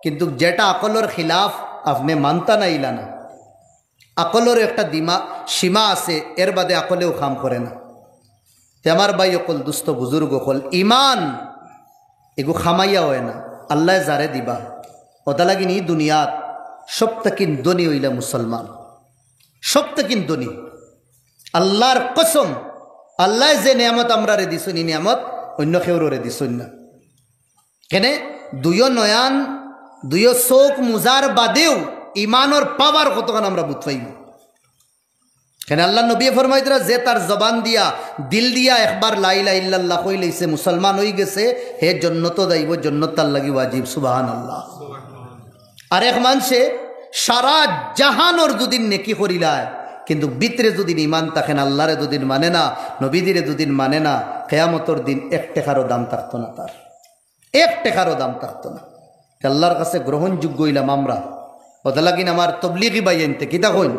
কিন্তু যেটা আকলর খিলাফ, আপনে মানতা না, ইলা না। আকলর একটা দিমা-, সীমা আছে, এর বাদে আকলেও কাম করে না। তে আমার ভাই অকল, দুস্ত বুজুর্গ অকল, ইমান এগু খামাইয়া অয় না, আল্লায় যারে দিবা। অতা লাগিন ই দুনিয়াত সব থাকিন ধনী অইলা মুসলমান, সব থাকিন ধনী। আল্লাহর কসম, আল্লায় যে নিয়ামত আমরারে দিছইন, ই নিয়ামত অইন্য কেউররে দিছইন না। কেনে? দুইও নয়ন, দুইও চউখ মুজার বাদেও ইমানর পাওয়ার কতখান আমরা বুঝ পাইমু। কেনে আল্লাহর নবীয়ে ফরমাইতরা, যে তার জবান দিয়া, দিল দিয়া একবার লা ইলাহা ইল্লাল্লাহ কইলাইছে, মুসলমান অইগেছে, হে জন্নতো যাইবো, জন্নত তার লাগি ওয়াজিব। সুবহানাল্লাহ। আর এক মানষে সারা জাহানর দুদিন নেকি করিলায়, কিন্তু ভিতরে দুদিন ইমান থাকে না, আল্লাহরে দুদিন মানে না, নবীজিরে দুদিন মানে না, কিয়ামতর দিন এক টেকারও দাম থাকতো না তার, এক টেকারও দাম থাকতো না। আল্লাহর কাছে গ্রহণযোগ্য অইলাম আমরা। অতা লাগিন আমার তবলিগি ভাইয়াইন্তে কিতা কইন,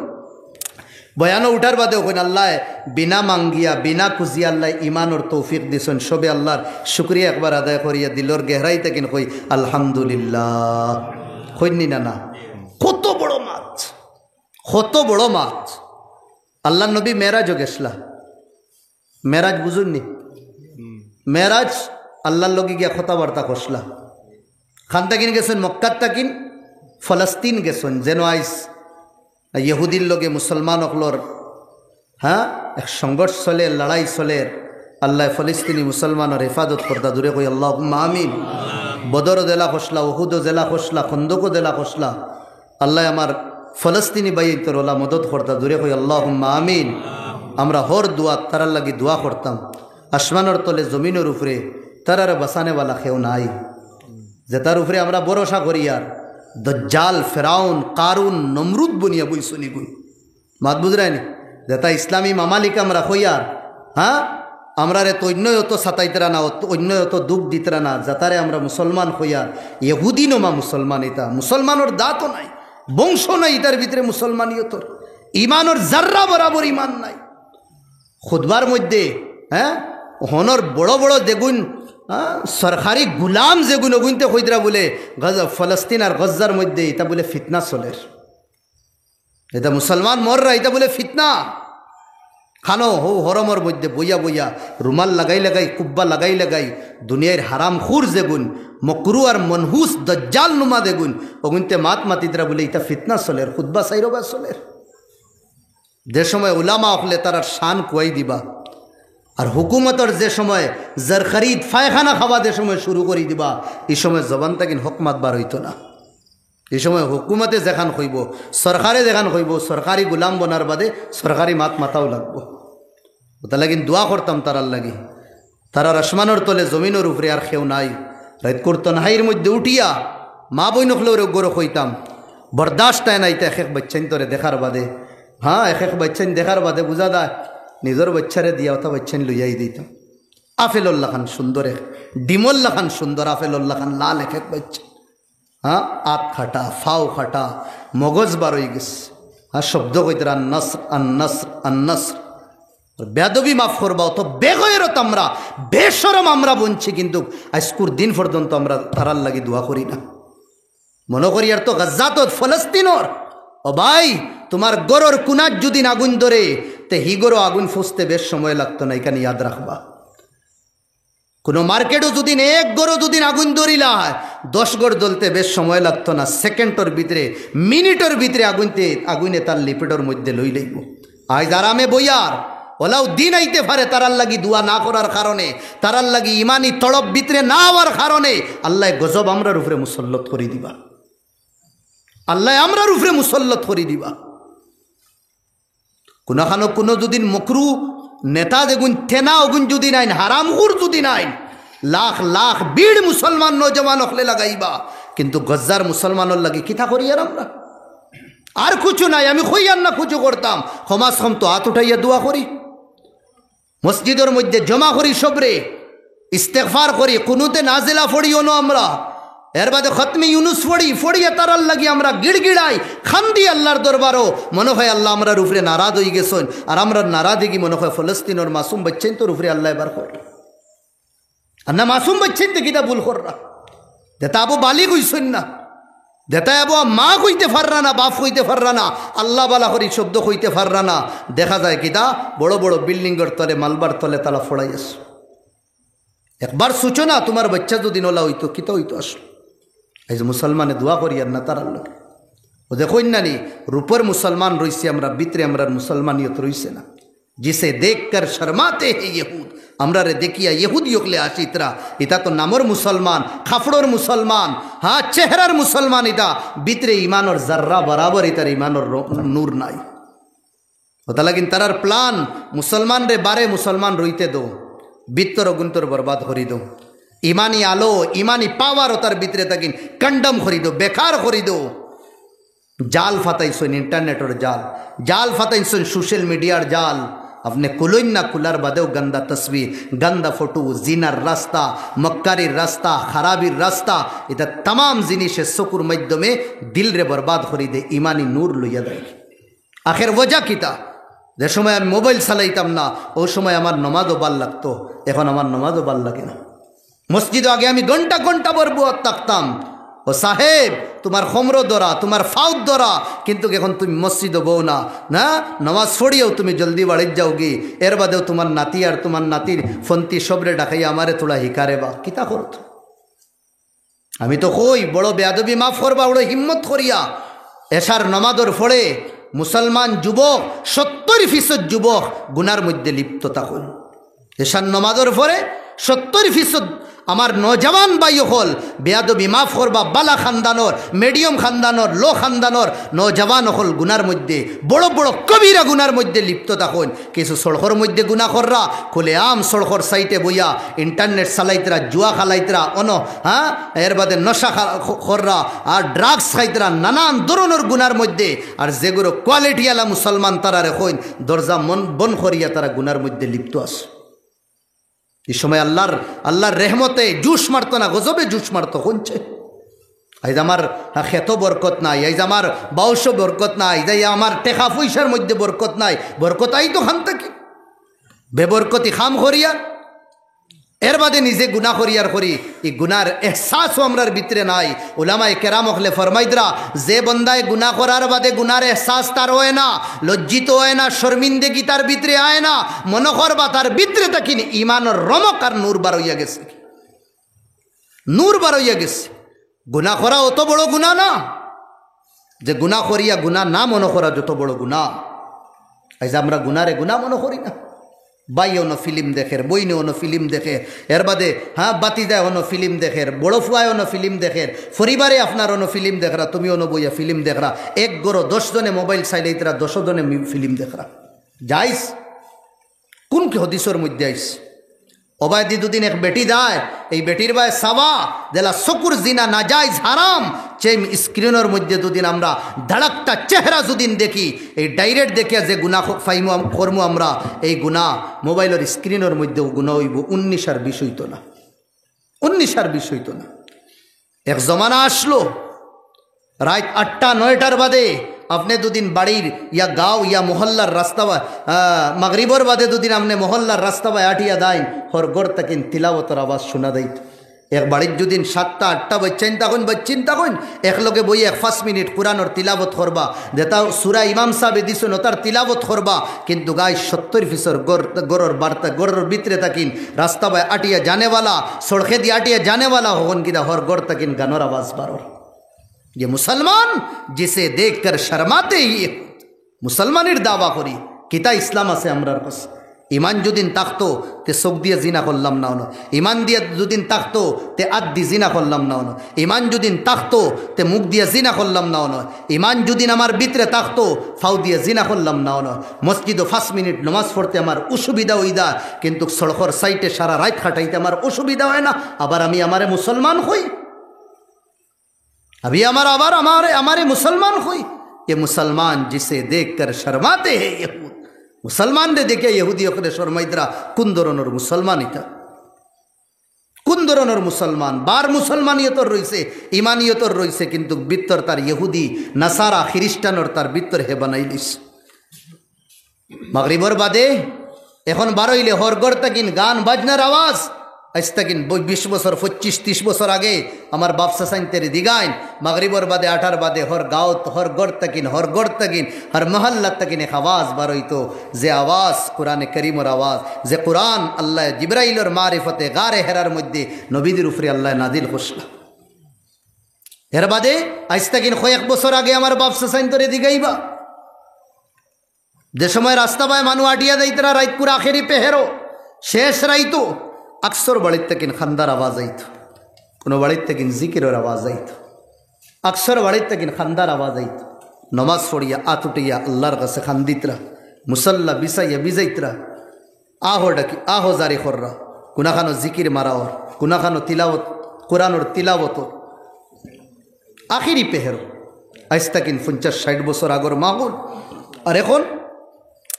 বয়ানো উঠার বাদেও কইন, আল্লায় বিনা মাঙ্গিয়া, বিনা খুজিয়া আল্লায় ইমানর তৌফিক দিছইন। সবে আল্লাহর শুকরিয়া একবার আদায় করিয়া দিলর গেহরাই থাকিন কই, আলহামদুলিল্লাহ। কইন নি না, না? কত বড় মাত, কত বড় মাত। আল্লাহর নবী মেরাজও গেছলা। মেরাজ বুঝইন নি? মেরাজ আল্লাহর লগে গিয়া কথাবার্তা করছলা। খান থাকিন গেছইন, মক্কাত থাকিন ফলস্তিন গেছইন, যেন আইজ ইহুদির লগে মুসলমান অকলর, হ্যাঁ, এক সংঘর্ষ চলের, লড়াই চলের। আল্লায় ফলস্তিনি মুসলমানর হেফাজত করতা, জুরে কই আল্লাহুম্মা আমিন। বদরও যেলা করছলা, উহুদও যেলা করছলা, খন্দকও যেলা করছলা। আল্লায় আমার ফলস্তিনি ভাইয়াইন্তর অলা মদত করতা, জুরে কই আল্লাহুম্মা আমিন। আমরা হর দোয়াত তারার লাগি দোয়া করতাম। আসমানর তলে, জমিনর উপরে তারারে বাঁচানেওয়ালা কেউ নাই। যেতার উপরে আমরা ভরসা করিয়ার, দজ্জাল, ফেরাউন, কারুন, নমরুদ বনিয়া বইছইন ইগুইন। মাত বুঝরায়নি? যেতা ইসলামী মামালিক আমরা কইয়ার, হ্যাঁ, আমরারে তো অইন্যয় অত সাতাইতরা না, অত-, অইন্যয় অত দুখ দিতরা না, যেতারে আমরা মুসলমান কইয়ার, ইহুদি নমা মুসলমান ইতা, মুসলমানর জাতও নাই, বংশ নাই ইতার ভিতরে মুসলমানিয়তর, ইমানর জাররা বরাবর ইমান নাই। খুতবার মধ্যে, হ্যাঁ, হনর বড় বড় যেগুইন, হ্যাঁ, সরকারি গুলাম যেগুইন, অগুইন্তে কইতরা বুলে গজ-, ফলস্তিন আর গজ্জার মধ্যে ইতা বুলে ফিতনা চলের। ইতা মুসলমান মররা, ইতা বুলে ফিতনা। খানো হউ হরমর মধ্যে বইয়া বইয়া, রুমাল লাগাই লাগাই, কুব্বা লাগাই লাগাই, দুনিয়ার হারামখুর যেগুইন, মকরু আর মনহুস দজ্জাল নুমা যেগুইন, অগুইন্তে মাত মাতিতরা বুলে ইতা ফিতনা চলের, খুতবা সাইরবা চলের। যে সময় উলামা অকলে তারার শান কুয়াই দিবা, আর হুকুমতর যে সময় জরখরিদ পায়খানা খাওয়া যে সময় শুরু করি দিবা, ই সময় জবান থাকিন হক মাত বার অইতো না। ই সময় হুকুমতে যেখান কইবো, সরকারে যেখান কইবো, সরকারি গুলাম বনার বাদে সরকারি মাত মাতাও লাগবো। অতা লাগিন দোয়া করতাম তারার লাগি। তারার আসমানর তলে, জমিনর উপরে আর কেউ নাই। রাইত করতো নাহাইর মধ্যে উঠিয়া মা বইন অকলরে গরো কইতাম, বরদাস্ত অয় না ইতা এক এক বাইচ্চাইন্তরে দেখার বাদে। হ্যাঁ, এক এক বাইচ্চাইন দেখার বাদে বুঝা যায়, নিজর বাইচ্চারে দিয়া অতা বাইচ্চাইন লইয়াই দিতাম। আপেলর লাখান সুন্দর এক, ডিমর লাখান সুন্দর, আপেলর লাখান লাল এক এক বাইচ্চাইন। হ্যাঁ, আত কাটা, ফাও কাটা, মগজ বার অইগেছে। হ্যাঁ, শব্দ কইতরা আন নাসর, আন নাসর, আন নাসর। আর বেয়াদবি মাফ করবা, অত বেগয়রত আমরা, বেশরম আমরা বনছি, কিন্তু আইজকুর দিন পর্যন্ত আমরা তারার লাগি দোয়া করি না। মনো করিয়ার তো গাজ্জাত, ফলস্তিনর, ও ভাই, তুমার ঘরর কুনাত যুদি আগুইন ধরে, তে হি ঘরো আগুইন ফুসতে বেশ সময় লাগতো না, ইখান ইয়াদ রাখবা। কুনু মার্কেটো যুদি এক ঘরো যুদি আগুইন ধরিলায়, দশ ঘর জ্বলতে বেশ সময় লাগতো না, সেকেন্ডর ভিতরে, মিনিটর ভিতরে আগুইনতে, আগুইনে তার লিপেটর মধ্যে লইলাইবো। আইজ আরামে বইয়ার, ওলাউ দিন আইতে পারে, তারার লাগি দোয়া না করার কারণে, তারার লাগি ইমানি তড়প ভিতরে না আওয়ার কারণে আল্লায় গজব আমরার উপরে মুসল্লত করি দিবা। আল্লায় আমরার উপরে মুসল্লত করি দিবা। কুনখানো কুনু যুদি মকরু নেতা যেগুন তেনা অগুন যুদি নাইন, হারামখুর যুদি নাইন, লাখ লাখ ভিড় মুসলমান নওজওয়ান অকলে লাগাইবা, কিন্তু গজ্জার মুসলমানর লাগি কিতা করিয়ার আমরা? আর কুছু নাই, আমি কইয়ার না কুছু করতাম, কমাস কম তো আত উঠাইয়া দোয়া করি, মসজিদর মধ্যে জমা করি সবরে, ইস্তেগফার করি, কুনুতে নাজিলা পড়ি অনো আমরা, এর বাদে খতমে ইউনুস পড়ি, পড়িয়া তারার লাগি আমরা গিড়গিড়াই, কান্দি আল্লার দরবারো, মনো অয় আল্লা আমরার উপরে নারাজ অইগেছইন, আর আমরার নারাজগি মনো অয় ফলস্তিনর মাসুম বাইচ্চাইন্তর উপরে আল্লায় বার করইন। আর না মাসুম বাইচ্চাইন্তে কিতা ভুল কররা? যেতা আবু বালিগ অইছইন না, যেতা আবু মা কইতে পাররা না, বাপ কইতে পাররা না, আল্লা বালা করি শব্দ কইতে পাররা না, দেখা যায় কিতা বড় বড় বিল্ডিংর তলে, মালবার তলে তালা ফড়াই আছে। একবার সোচো না, তুমার বাইচ্চা যুদি নলা অইতো, কিতা অইতো আসলে? আইজ মুসলমানে দোয়া করিয়ার না তারার লাগি। ও দেখইন না নি, রূপর মুসলমান রইছে আমরা, ভিতরে আমরার মুসলমানিয়ত রইছে না। জিসে দেখকর শর্মাতে হে ইহুদ, আমরারে দেখিয়া ইহুদি অকলে হাসিতরা। ইতা তো নামর মুসলমান, কাপড়র মুসলমান, হ্যাঁ, চেহারার মুসলমান, ইতা ভিতরে ইমানর জাররা বরাবর ইতার ইমানর র-, নূর নাই। অতালাগিন তারার প্ল্যান, মুসলমানরে বারে মুসলমান রইতে দেও, ভিতর অগুন্তর বরবাদ করি দেও। ইমানি আলো, ইমানি পাওয়ার অতার ভিতরে থাকিন কন্ডম করি দেও, বেকার করি দেও। জাল ফাতাইছইন, ইন্টারনেটর জাল, জাল ফাতাইছইন, সোশ্যাল মিডিয়ার জাল। আপনে খুলইন না, খুলার বাদেও গন্দা তসবির, গন্দা ফটো, জিনার রাস্তা, মক্কারির রাস্তা, খারাবির রাস্তা, ইতা তামাম জিনিসে চকুর মাধ্যমে দিলরে বরবাদ করি দে, ইমানি নূর লইয়া দেয়। আখের ওজা কিতা? যে সময় আমি মোবাইল চালাইতাম না, অউ সময় আমার নমাজও বাল লাগতো, এখন আমার নমাজও বাল লাগে না। মসজিদো আগে আমি ঘন্টা ঘন্টা ভর বওয়াত থাকতাম। ও সাহেব, তুমার কমরো ধরা, তুমার ফাউত ধরা, কিন্তুক এখন তুমি মসজিদো বও না, না, নমাজ পড়িয়াউ তুমি জলদি বাড়িত যাওগি। এর বাদেও তুমার নাতি আর তুমার নাতির ফন্তি সবরে ডাকাইয়া আমারে থুড়া হিকারে বা কিতা করো তো? আমি তো কই, বড় বেয়াদবি, মাফ করবা, বড় হিম্মত করিয়া এশার নমাজর পরে মুসলমান যুবক, সত্তর ফিসদ যুবক গুনার মধ্যে লিপ্ত থাকইন। এশার নমাজর পরে সত্তর ফিসদ আমার নওজওয়ান ভাই অকল, বেয়াদবি, মাফ করবা, বালা খানদানর, মিডিয়াম খানদানর, লো খানদানর নওজওয়ান অকল গুনার মধ্যে, বড় বড় কবিরা গুনার মধ্যে লিপ্ত থাকইন। কিছু সড়কর মধ্যে গুনা কররা, খুলে আম সড়কর সাইডে বইয়া ইন্টারনেট চালাইতরা, জুয়া খেলাইতরা, অনো, হ্যাঁ, এর বাদে নশা খা-, খ-, কররা, আর ড্রাগস খাইতরা, নানান ধরনর গুনার মধ্যে। আর যেগুলো কোয়ালিটিআলা মুসলমান তারারে কইন, দরজা মন বন করিয়া তারা গুনার মধ্যে লিপ্ত আছে। এই সময় আল্লার, আল্লার রেহমতে জুশ মারতো না, গজবে জুশ মারতো। কইনছে, আইজ আমার, হ্যাঁ, খেতো বরকত নাই, আইজ আমার বাউশো বরকত নাই, আইজ আমার টেকা পয়সার মধ্যে বরকত নাই, বরকত আইতো খান থাকি? বেবরকতি কাম করিয়া, এর বাদে নিজে গুনা করিয়ার করি, ই গুনার এহসাসও আমরার ভিতরে নাই। উলামায়ে কেরাম অকলে ফরমাইতরা, যে বন্দায় গুনা করার বাদে গুনার এহসাস তার অয় না, লজ্জিত অয় না, শর্মিন্দেগি তার ভিতরে আয় না, মনো করবা তার ভিতরে থাকিন ইমানর রমক আর নূর বার অইয়া গেছে। নূর বার অইয়া গেছে। গুনা করা অত বড় গুনা না, যে গুনা করিয়া গুনা না মনো করা যত বড় গুনা। আইজ আমরা গুনারে গুনা মনো করি না। ভাইয়ে অনো ফিল্ম দেখের, বইনে অনো ফিল্ম দেখে, এর বাদে, হ্যাঁ, ভাতিজায় অনো ফিল্ম দেখের, বড় ফুয়ায় অনো ফিল্ম দেখের, পরিবারে আপনার অনো ফিল্ম দেখরা, তুমি অনো বইয়া ফিল্ম দেখরা, এক ঘরো দশ জনে মোবাইল চাইলাইতরা, দশ জনে মি-, ফিল্ম দেখরা। জাইজ? কোন কি হদিসর মধ্যে আইছে? অবায়দি দুদিন এক বেটি যায়, এই বেটির বায় সাবা, যেলা চকুর জিনা নাজাইজ হারাম, চেম স্ক্রিনর মধ্যে দুদিন আমরা ধাড়াক্কা চেহারা দুদিন দেখি, এই ডাইরেক্ট দেখিয়া যে গুনা খ-, ফাইমু আম-, করমু আমরা, এই গুনা মোবাইলর স্ক্রিনর মধ্যেও গুনা অইবো, উনিশ আর বিশ অইতো না, উনিশ আর বিশ অইতো না। এক জমানা আসলো, রাইত আটটা নয়টার বাদে আপনে দুদিন বাড়ির ইয়া গাঁও ইয়া মহল্লার রাস্তা বা, আহ, মাগরিবর বাদে দুদিন আপনে মহল্লার রাস্তা বায় আটিয়া দাইন, হর ঘর থাকিন তিলাওয়াতর আওয়াজ শুনা দেইত। এক বাড়িত দুদিন সাতটা আটটা বাইচ্চাইন থাকইন, বাইচ্চিন থাকইন, একলগে বইয়া এক পাঁচ মিনিট কোরআনর তিলাওয়াত করবা, যেতা সুরা ইমাম সাবে দিছইন অতার তিলাওয়াত করবা, কিন্তু গাই সত্তর ফিসর ঘর, ঘরর বার্তা, ঘরর ভিতরে থাকিন, রাস্তা বায় আটিয়া জানেওয়ালা, সড়কেদি আটিয়া জানেওয়ালা, হকন কিতা হর ঘর থাকিন গানর আওয়াজ বারর। যে মুসলমান, জিসে দেখকর শর্মাতে হি, মুসলমানির দাওয়া করি, কিতা ইসলাম আছে আমরার কাছে? ইমান যুদিন থাকতো, তে চউখ দিয়া জিনা করলাম না অনো। ইমান দিয়া যুদিন থাকতো, তে আত দি জিনা করলাম না অনো। ইমান যুদিন থাকতো, তে মুখ দিয়া জিনা করলাম না অনো। ইমান যুদিন আমার ভিতরে থাকতো, ফাও দিয়া জিনা করলাম না অনো। মসজিদো পাঁচ মিনিট নমাজ পড়তে আমার অসুবিধা অইদা, কিন্তু সড়কর সাইডে সারা রাইত কাটাইতে আমার অসুবিধা অয় না। আবার আমি আমারে মুসলমান কই। আমি আমার, আবার আমারে, আমারে মুসলমান কই। ये मुसलमान जिसे देखकर शर्माते हैं यहूद। মুসলমানরে দেখিয়া ইহুদি অকলে শরমাইতরা। কুন ধরনর মুসলমান ইতা? কুন ধরনর মুসলমান? বার মুসলমানিয়তর রইছে, ইমানিয়তর রইছে, কিন্তু ভিতর তার ইহুদি, নাসারা, খ্রিস্টানর তার ভিতর হে বানাইলিছে। মাগরিবর বাদে এখন বারইলে হর ঘর থাকি গান বাজনার আওয়াজ। আইজ থাকি বই-, বিশ বছর, পঁচিশ, ত্রিশ বছর আগে আমার বাপ চাচাইন্তরে দিগাইন, মাগরিবর বাদে, আটার বাদে হর গাঁওত, হর ঘর থাকি, হর ঘর থাকি, হর মহল্লা থাকি এক আওয়াজ বারইতো, যে আওয়াজ কোরআনে করিমর আওয়াজ, যে কোরআন আল্লায় জিব্রাইলর মারিফতে গারে হেরার মধ্যে নবীদের উপরে আল্লায় নাজিল করছিলা। এর বাদে আইজ থাকি কয়েক বছর আগে আমার বাপ চাচাইন্তরে দিগাইবা, যে সময় রাস্তা বায় মানু আটিয়া যাইতরা, রাইতকুর আখেরি পেহেরো, শেষ রাইতো, আকসর বাড়ির থাকি কান্দার আওয়াজ আইতো। কুনু বাড়ির থাকি জিকিরর আওয়াজ আইতো। আকসর বাড়ির থাকি কান্দার আওয়াজ আইতো। নমাজ পড়িয়া আত উঠাইয়া আল্লার কাছে কান্দিতরা। মুসল্লা বিছাইয়া ভিজাইতরা। আহো ডাকি, আহো জারি কররা। কুনাখানো জিকির মারা অর, কুনাখানো তিলাওত, কোরআনর তিলাওত অর। আখেরি পেহেরো। আইজ থাকি পঞ্চাশ ষাইট বছর আগর মাহফিল। আর এখন,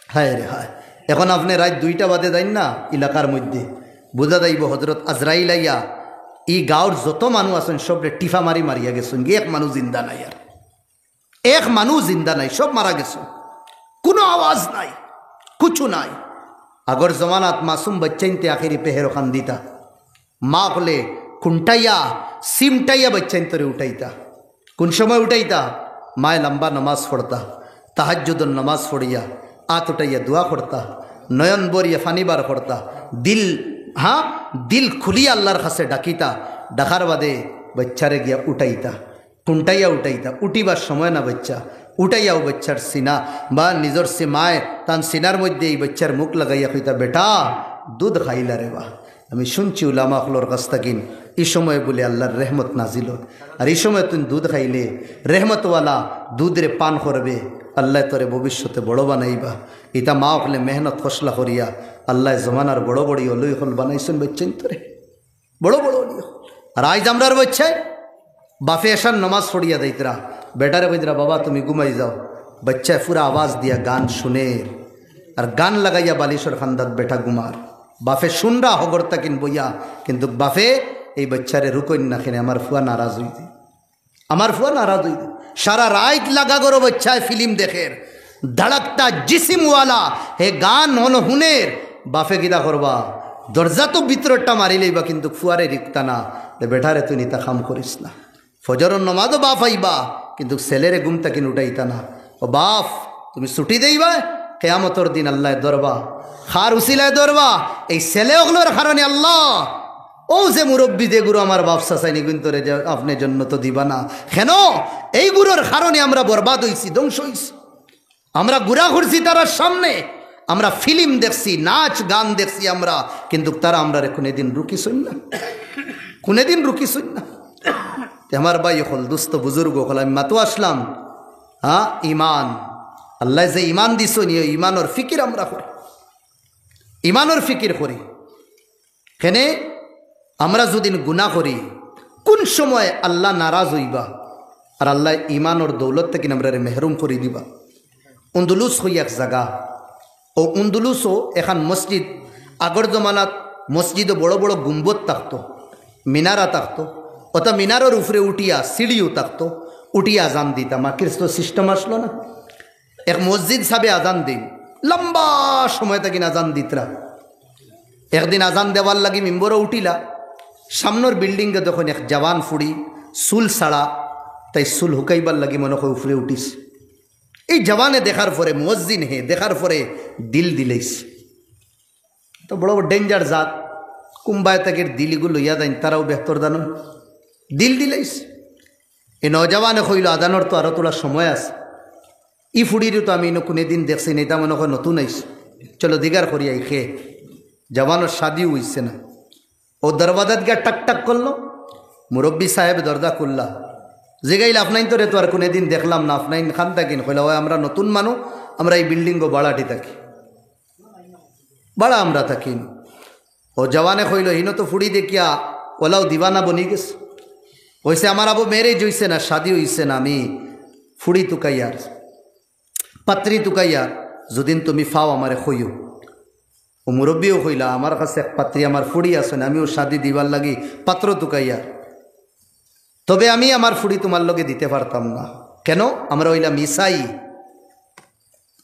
হায় রে হায়, এখন আপনে রাইত দুইটা বাদে যাইন না এলাকার মধ্যে, বুঝা যাইবো হজরত আজরাইল আইয়া ই গাঁওর যত মানু আছইন সবরে টিফা মারি মারিয়া গেছইন, এক মানু জিন্দা নাই আর। এক মানু জিন্দা নাই, সব মারা গেছে। কুনু আওয়াজ নাই, কুছু নাই। আগর জমানাত মাসুম বাচ্চাইন্তে আখেরি পেহেরো কান্দিতা। মা অকলে কুন্টাইয়া, সিমটাইয়া বাচ্চাইন্তরে উঠাইতা। কুন সময় উঠাইতা? মায় লম্বা নমাজ পড়তা, তাহাজ্জুদর নমাজ পড়িয়া, আত উঠাইয়া দোয়া করতা, নয়ন বরিয়া ফানি বার করতা, দিল, হ্যাঁ, দিল খুলিয়া আল্লার কাছে ডাকিতা। ডাকার বাদে বাচ্চারে গিয়া উঠাইতা। কুন্টাইয়া উঠাইতা, উঠিবার সময় না বাচ্চা, উঠাইয়াও বাচ্চার সিনা বা নিজর সি-, মায় তান সিনার মধ্যে ই বাচ্চার মুখ লাগাইয়া কইতা, "বেটা, দুধ খাইলা রে বা।" আমি শুনছি উলামা অকলর কাছ থাকি, ই সময় বুলে আল্লার রহমত নাজিল অয়। আর ই সময় তুই দুধ খাইলে, রহমতওয়ালা দুধরে পান করবে, আল্লায় তোরে ভবিষ্যতে বড় বানাইবা। ইতা মা অকলে মেহনত খসলা করিয়া আল্লায় জমানার বড় বড় অলি অকল বানাইছইন বাচ্চাইন্তরে। বড় বড় অলি। আর আইজ আমরার বাচ্চায় বাফে এশার নমাজ পড়িয়া যাইতরা, বেটারে কইতরা, "বাবা, তুমি ঘুমাই যাও।" বাচ্চায় পুরা আওয়াজ দিয়া গান শুনের, আর গান লাগাইয়া বালিশর কান্দাত বেটা ঘুমার। বাফে শুনরা হগর তাকিন বইয়া, কিন্তু বাফে এই বাচ্চারে রুকইন না, কেনে আমার ফুয়া নারাজ অইযে। আমার ফুয়া নারাজ অইযে। সারা রাইত লাগা ঘরো বাচ্চায় ফিল্ম দেখের, ধড়কতা জিসিমওয়ালা, হে গান হন হুনের, বাফে কিতা করবা? দরজা তো ভিতরটা মারি লইবা, কিন্তু ফুয়ারে রিকতা না। তে বেটারে তুই নিতা কাম করিস না। ফজরর নমাজও বাফ আইবা, কিন্তু ছেলেরে ঘুম তাকিন উঠাইতা না। ও বাফ, তুমি ছুটি দেইবা, কেয়ামতর দিন আল্লায় ধরবা। কার উসিলায় ধরবা? এই ছেলে অকলর কারণে আল্লাহ। ও যে মুরব্বি, যে গুরু আমার বাফ চাচাইন, ইগুইন্তরে যে আপনে জন্নত দিবা না। কেনে? এই গুরুর কারণে আমরা বরবাদ অইছি, ধ্বংস অইছি। আমরা গুনা করছি তারার সামনে, আমরা ফিল্ম দেখছি, নাচ গান দেখছি আমরা, কিন্তু তারা আমরারে কুনুদিন রুকিছইন না, কুনুদিন রুকিছইন না। তে আমার ভাই অকল, দোস্ত, বুজুর্গ অকল, আমি মাতো আসলাম, হ্যাঁ, ইমান, আল্লায় যে ইমান দিছইন, ই ইমানর ফিকির আমরা করি, ইমানর ফিকির করি। কেনে আমরা যুদি গুনা করি, কুন সময় আল্লাহ নারাজ অইবা, আর আল্লায় ইমানর দৌলত থাকি আমরারে মেহরুম করি দিবা। উন্দুলুস কই এক জাগা, ও উন্দুলুসও এখান মসজিদ, আগর জমানাত মসজিদো বড় বড় গুম্বদ থাকতো, মিনারা থাকতো, অতা মিনারর উপরে উঠিয়া সিঁড়িও থাকতো, উঠিয়া আজান দিতা। মাকির তো সিস্টেম আসলো না। এক মসজিদ সাবে আজান দিন, লম্বা সময় তাকিন আজান দিতরা। একদিন আজান দেওয়ার লাগি মিম্বরো উঠিলা, সামনর বিল্ডিংয়ে দেখইন এক জওয়ান ফুড়ি, চুল ছাড়া, তাই চুল হুকাইবার লাগি মনো কয় উপরে উঠিছে। এই জওয়ানে দেখার পরে, মুয়াজ্জিন হে দেখার পরে দিল দিলাইছে। তো বড় বড় ডেঞ্জার জাত, কুম্বায় তাকে দিল ইগু লইয়া যাইন, তারাও বেহতর জানইন। দিল দিলাইছে। এই নওজওয়ানে কইলো, "আজানর তো আরো থুড়া সময় আছে। ই ফুড়িরে তো আমি ইনো কুনুদিন দেখছি না, ইতা মনো কয় নতুন আইছে।" চলো দিগার করি আই খে। জওয়ানর শাদিও অইছে না। ও দরওয়াজাত গিয়া টাক টাক করলো, মুরব্বি সাহেব দরজা খুললা। জিগাইল, "আপনাইন তো রে তো আর কুনুদিন দেখলাম না, আপনাইন খান থাকিন?" কইলা, "ওই আমরা নতুন মানু, আমরা ই বিল্ডিংও ভাড়াটি থাকি, ভাড়া আমরা থাকিন।" ও জওয়ানে কইলো, "হিনো তো ফুড়ি দেখিয়া ওলাও দিবানা বনি গেছে।" কইছে, "আমার আবু ম্যারেজ অইছে না, শাদি অইছে না, আমি ফুড়ি তুকাইয়ার, পাত্রী তুকাইয়ার, যদিন তুমি ফাও আমারে কইও।" ও মুরব্বিও কইলা, "আমার কাছে এক পাত্রী, আমার ফুড়ি আছইন, আমিও শাদি দিবার লাগি পাত্র তুকাইয়ার, তবে আমি আমার ফুড়ি তুমার লগে দিতে পারতাম না।" কেন? আমরা অইলাম ইসাই,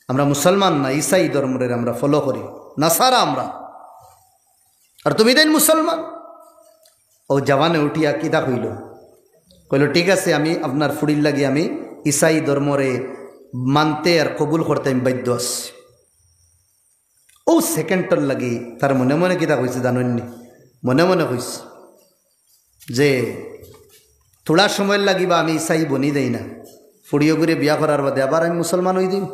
আমরা মুসলমান না, ইসাই ধর্মরে আমরা ফলো করি, নাসারা আমরা। আর তুমি দেন মুসলমান। ও জওয়ানে উঠিয়া কিতা কইলো? কইলো, "ঠিক আছে, আমি আপনার ফুড়ির লাগি আমি ইসাই ধর্মরে মানতে আর কবুল করতে আমি বাধ্য আছি।" ও সেকেন্ডর লাগি তার মনে মনে কিতা কইছে জানইননি? মনে মনে কইছে যে, "থুড়া সময়র লাগি বা আমি ইসাই বনি দেই না, ফুড়িও করে বিয়া করার বাদে আবার আমি মুসলমান অই দিম।"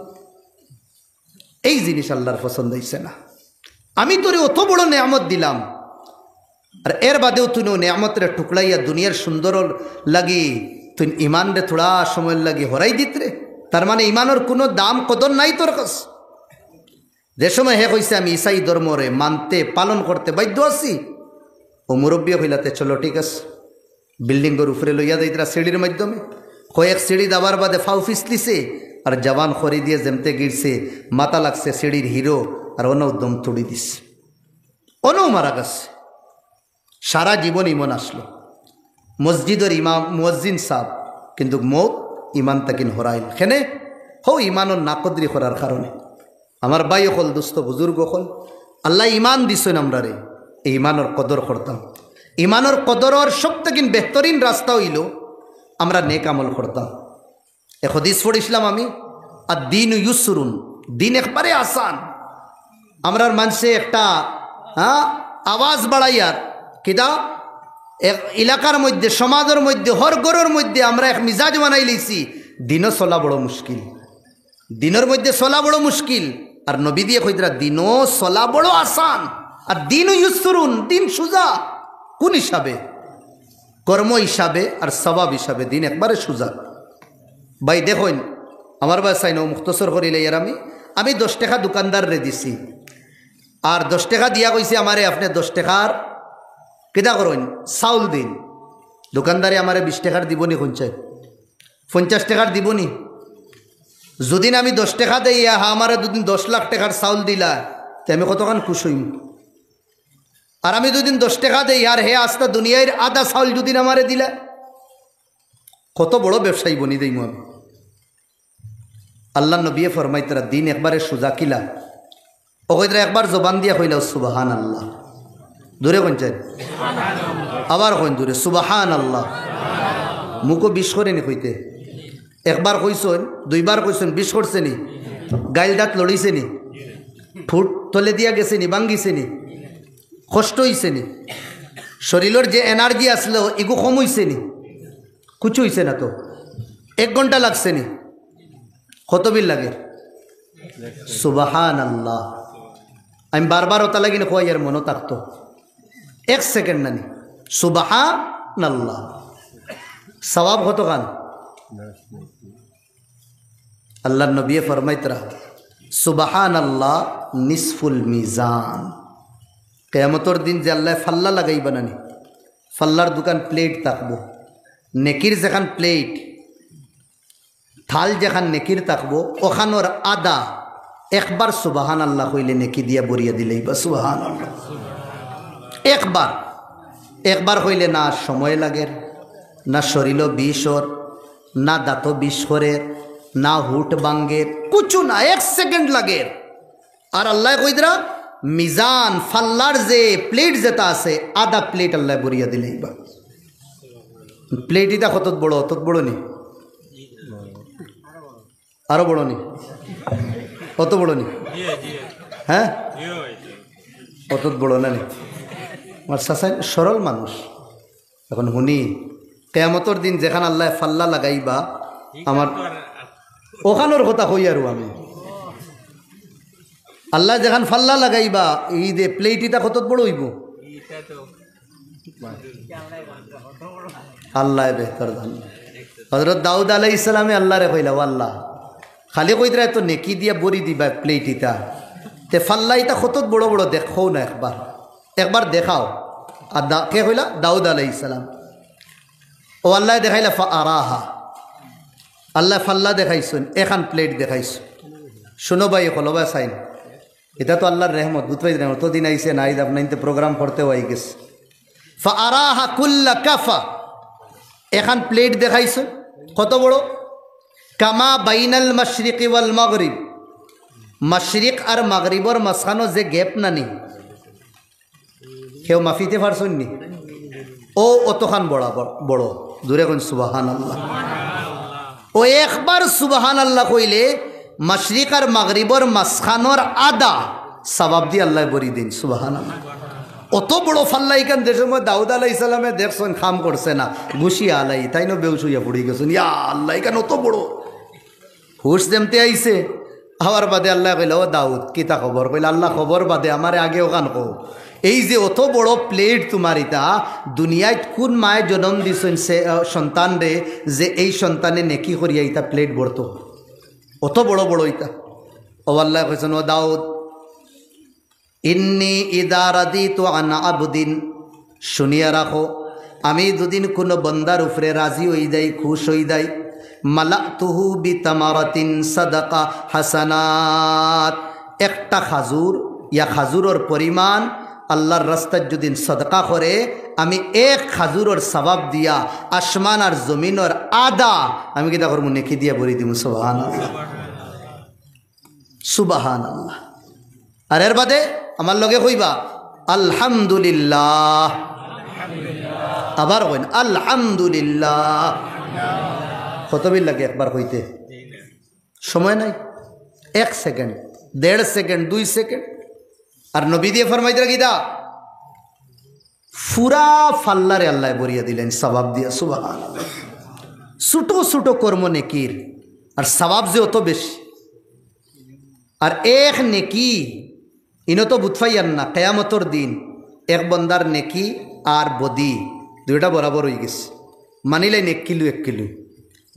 এই জিনিস আল্লাহর পছন্দ অইছে না। আমি তোরে অত বড় নেয়ামত দিলাম, আর এর বাদেও তুই ও নেয়ামতরে টুকরাইয়া দুনিয়ার সুন্দর লাগি তুই ইমানরে থুড়া সময়র লাগি হরাই দিতরে। তার মানে ইমানর কুনু দাম কদর নাই তোর কাছে। যে সময় হে কইছে, "আমি ইসাই ধর্মরে মানতে, পালন করতে বাধ্য আছি", ও মুরব্বিয়ে কইলা, "তে চলো, ঠিক আছে।" বিল্ডিংর উপরে লইয়া যাইতরা সিঁড়ির মাধ্যমে। কয়েক সিঁড়ি দাবার বাদে ফাও ফিসলিছে, আর জওয়ান খড়ি দিয়া যেমতে গিরছে, মাথা লাগছে সিঁড়ির হিরো, আর অনউ দম তুড়ি দিছে, অনউ মারা গেছে। সারা জীবন ইমান আসলো, মসজিদর ইমাম, মুয়াজ্জিন সাব, কিন্তু মউত ইমান থাকিন হরাইল। কেনে? হউ ইমানর নাকদরি করার কারণে। আমার ভাই অকল, দোস্ত, বুজুর্গ অকল, আল্লায় ইমান দিছইন আমরারে, এই ইমানর কদর করতাম। ইমানর কদরর সব থাকিন বেহতরিন রাস্তা অইলো আমরা নেক আমল করতাম। এক হাদিস পড়ছিলাম আমি, "আদ-দীনু ইউসরুন", দিন একবারে আসান। আমরার মানষে একটা, হ্যাঁ, আওয়াজ বাড়াইয়ার, কিতা? এক এলাকার মধ্যে, সমাজর মধ্যে, হর ঘরর মধ্যে আমরা এক মিজাজ বানাই লইছি, দিনও চলা বড় মুশকিল। দিনর মধ্যে চলা বড় মুশকিল। আর নবীজিয়ে কইতরা, "দিনও চলা বড় আসান, আদ-দীনু ইউসরুন", দিন সুজা। কোন হিসাবে? কর্ম হিসাবে আর সওয়াব হিসাবে দিন একবারে সুজা। ভাই দেখইন, আমার ভাই চাইন, মুখতসর করিলে ইয়ার আমি, আমি দশ টেকা দোকানদাররে দিছি, আর দশ টেকা দিয়া কইছি আমারে, "আপনে দশ টেকার কিতা করইন, চাউল দিন।" দোকানদারে আমারে বিশ টেকার দিবনি, কইন চাই, পঞ্চাশ টেকার দিবনি? যদিন আমি দশ টেকা দেই, হা আমারে যদিন দশ লাখ টেকার চাউল দিলা, তে আমি কতখান খুশ অইমু? আর আমি যদিন দশ টেকা দেই, আর হে আস্তা দুনিয়ার আধা চাউল যদিন আমারে দিলা, কত বড় ব্যবসায়ী বনি যাইমু আমি। আল্লার নবীয়ে ফরমাইতরা, দিন একবারে সুজা কিলা। ও কইতরা, "একবার জবান দিয়া কইলাও সুবহানাল্লাহ।" জোরে কইন চাই। আবার কইন জোরে, "সুবহানাল্লাহ।" মুখো বিষ করে নি কইতে। একবার কইছইন, দুইবার কইছইন, বিষ করছে নি? গাইল দাঁত লড়িছে নি? ঠুট তলে দিয়া গেছে নি, ভাঙ্গিছে নি? কষ্ট অইছে নি? শরীলর যে এনার্জি আসলো, ইগু কম অইছে নি? কুছু অইছে না তো। এক ঘন্টা লাগছে নি? কত বিল লাগে? সুবহানাল্লাহ। আমি বারবার ওটা লাগি না কই, আর মনো থাকতো। এক সেকেন্ড নানি। সুবহানাল্লাহ। সওয়াব কতখান? আল্লার নবীয়ে ফরমাইতরা, "সুবহানাল্লাহ নিসফুল মিজান।" কিয়ামতর দিন যে আল্লায় ফাল্লা লাগাইবা নানি, ফাল্লার দুখান প্লেট থাকবো, নেকির যেখান প্লেট, থাল যেখান নেকির থাকবো, ওখানোর আধা একবার সুবহানাল্লাহ কইলে নেকি দিয়া ভরিয়া দিলাইবা। সুবহানাল্লাহ। একবার, একবার কইলে না সময় লাগের, না শরীলো বিষ অর, না দাঁতো বিষ করের, না হুট ভাঙ্গের, কুছু না, এক সেকেন্ড লাগের। আর আল্লায় কইতরা, মিজান, ফাল্লার যে প্লেট যেটা আছে, আধা প্লেট আল্লায় ভরিয়া দিলাইবা। প্লেট ইটা কত বড়, অত বড় নি? আরো বড় নি? অত বড় নি? হ্যাঁ? অত বড় না নি? আমার চাচাই সরল মানুষ। এখন হুনি, কিয়ামতর দিন যেখান আল্লায় ফাল্লা লাগাইবা, আমার ওখানোর কথা কই আরো আমি। আল্লায় যেখান ফাল্লা লাগাইবা, এই যে প্লেট ইটা কত বড় অইবো? আল্লায় বেহতর জানে। হযরত দাউদ আলাইহিস সালামে আল্লারে কইলা, "ও আল্লাহ, খালি কইতরা তো নেকি দিয়া ভরি দিবা প্লেট ইতা, তে ফাল্লা ইতা কত বড় বড় দেখো না একবার, একবার দেখাও।" আর দা-, কে কইলা? দাউদ আলাইহিস সালাম। ও আল্লায় দেখাইলা, "ফাআরাহা।" আল্লায় ফাল্লা দেখাইছইন, এখান প্লেট দেখাইছইন। শুনো ভাই, হলো ভাই সাইন, ইটা তো আল্লার রহমত, বুঝতে পারছি না, অতদিন আইছে না, আইজ আপনাইনতে প্রোগ্রাম করতেও আই গেছে। ফাআরাহা কুল্লা কাফা, এখান প্লেট দেখাইছইন, কত বড়? কামা বাইনাল মাশরিকি ওয়াল মাগরিব, মাশরিক আর মাগরিবর মাঝখানো যে গ্যাপ নানি, কেউ মাপিতে পারছইন নি? ও অতখান বড়, বড়, বড়। জোরে কইন সুবহানাল্লাহ। ও একবার সুবহানাল্লাহ কইলে মাশরিক আর মাগরিবর মাঝখানোর আধা সওয়াব দি আল্লায় ভরি দেইন। সুবহানাল্লাহ। অত বড় ফাল্লা ইখান যে সময় দাউদ আলাইহিস সালামে দেখছইন কাম করছে না, গুশি আলাই, তাইনও বেহুশ অইয়া পড়ি গেছইন। ইয়া আল্লাহ, ইখান অত বড়। হুশ যেমতে আইছে, আওয়ার বাদে আল্লায় কইলা, "ও দাউদ, কিতা খবর?" কইলা, "আল্লাহ, খবর বাদে, আমারে আগে অখান কও। এই যে অত বড় প্লেট তুমার ইতা, দুনিয়াত কুন মায়ে জনম দিছইন সে, আহ, সন্তানরে, যে এই সন্তানে নেকি করিয়া ইতা প্লেট ভরতো? অত বড় বড় ইতা।" ও আল্লায় কইছইন, "ও দাউদ, ইন্নী ইযা রাদিতু আন আবদিন, শুনিয়া রাখো, আমি যুদি কুনু বন্দার উপরে রাজি অই যাই, খুশ অই যাই, মালাতুহু বিতামারাতিন সাদাকা হাসানাত, একটা খাজুর ইয়া খাজুরর পরিমাণ আল্লার রাস্তাত যুদি সদকা করে, আমি এক খাজুরর সওয়াব দিয়া আসমান আর জমিনর আধা আমি কিতা করমু, নেকি দিয়া ভরি দিমু।" সুবহানাল্লাহ। সুবহানাল্লাহ। আর এর বাদে আমার লগে কইবা, "আলহামদুলিল্লাহ।" আবার কইন, "আলহামদুলিল্লাহ।" কত বিল লাগে একবার কইতে? সময় নাই, এক সেকেন্ড, দেড় সেকেন্ড, দুই সেকেন্ড। আর নবী দিয়ে ফরমাইতরা কিতা, পুরা ফাল্লারে আল্লায় ভরিয়া দিলেন সওয়াব দিয়া। সুবহানাল্লাহ। ছোট ছোট কর্ম নেকির, আর সওয়াব যে অত বেশি। আর এক নেকি, ইনো তো বুঝ পাইয়ার না, কিয়ামতর দিন এক বন্দার নেকি আর বদি দুইটা বরাবর অই গেছে। মানিলাইন এক কিলো এক কিলো,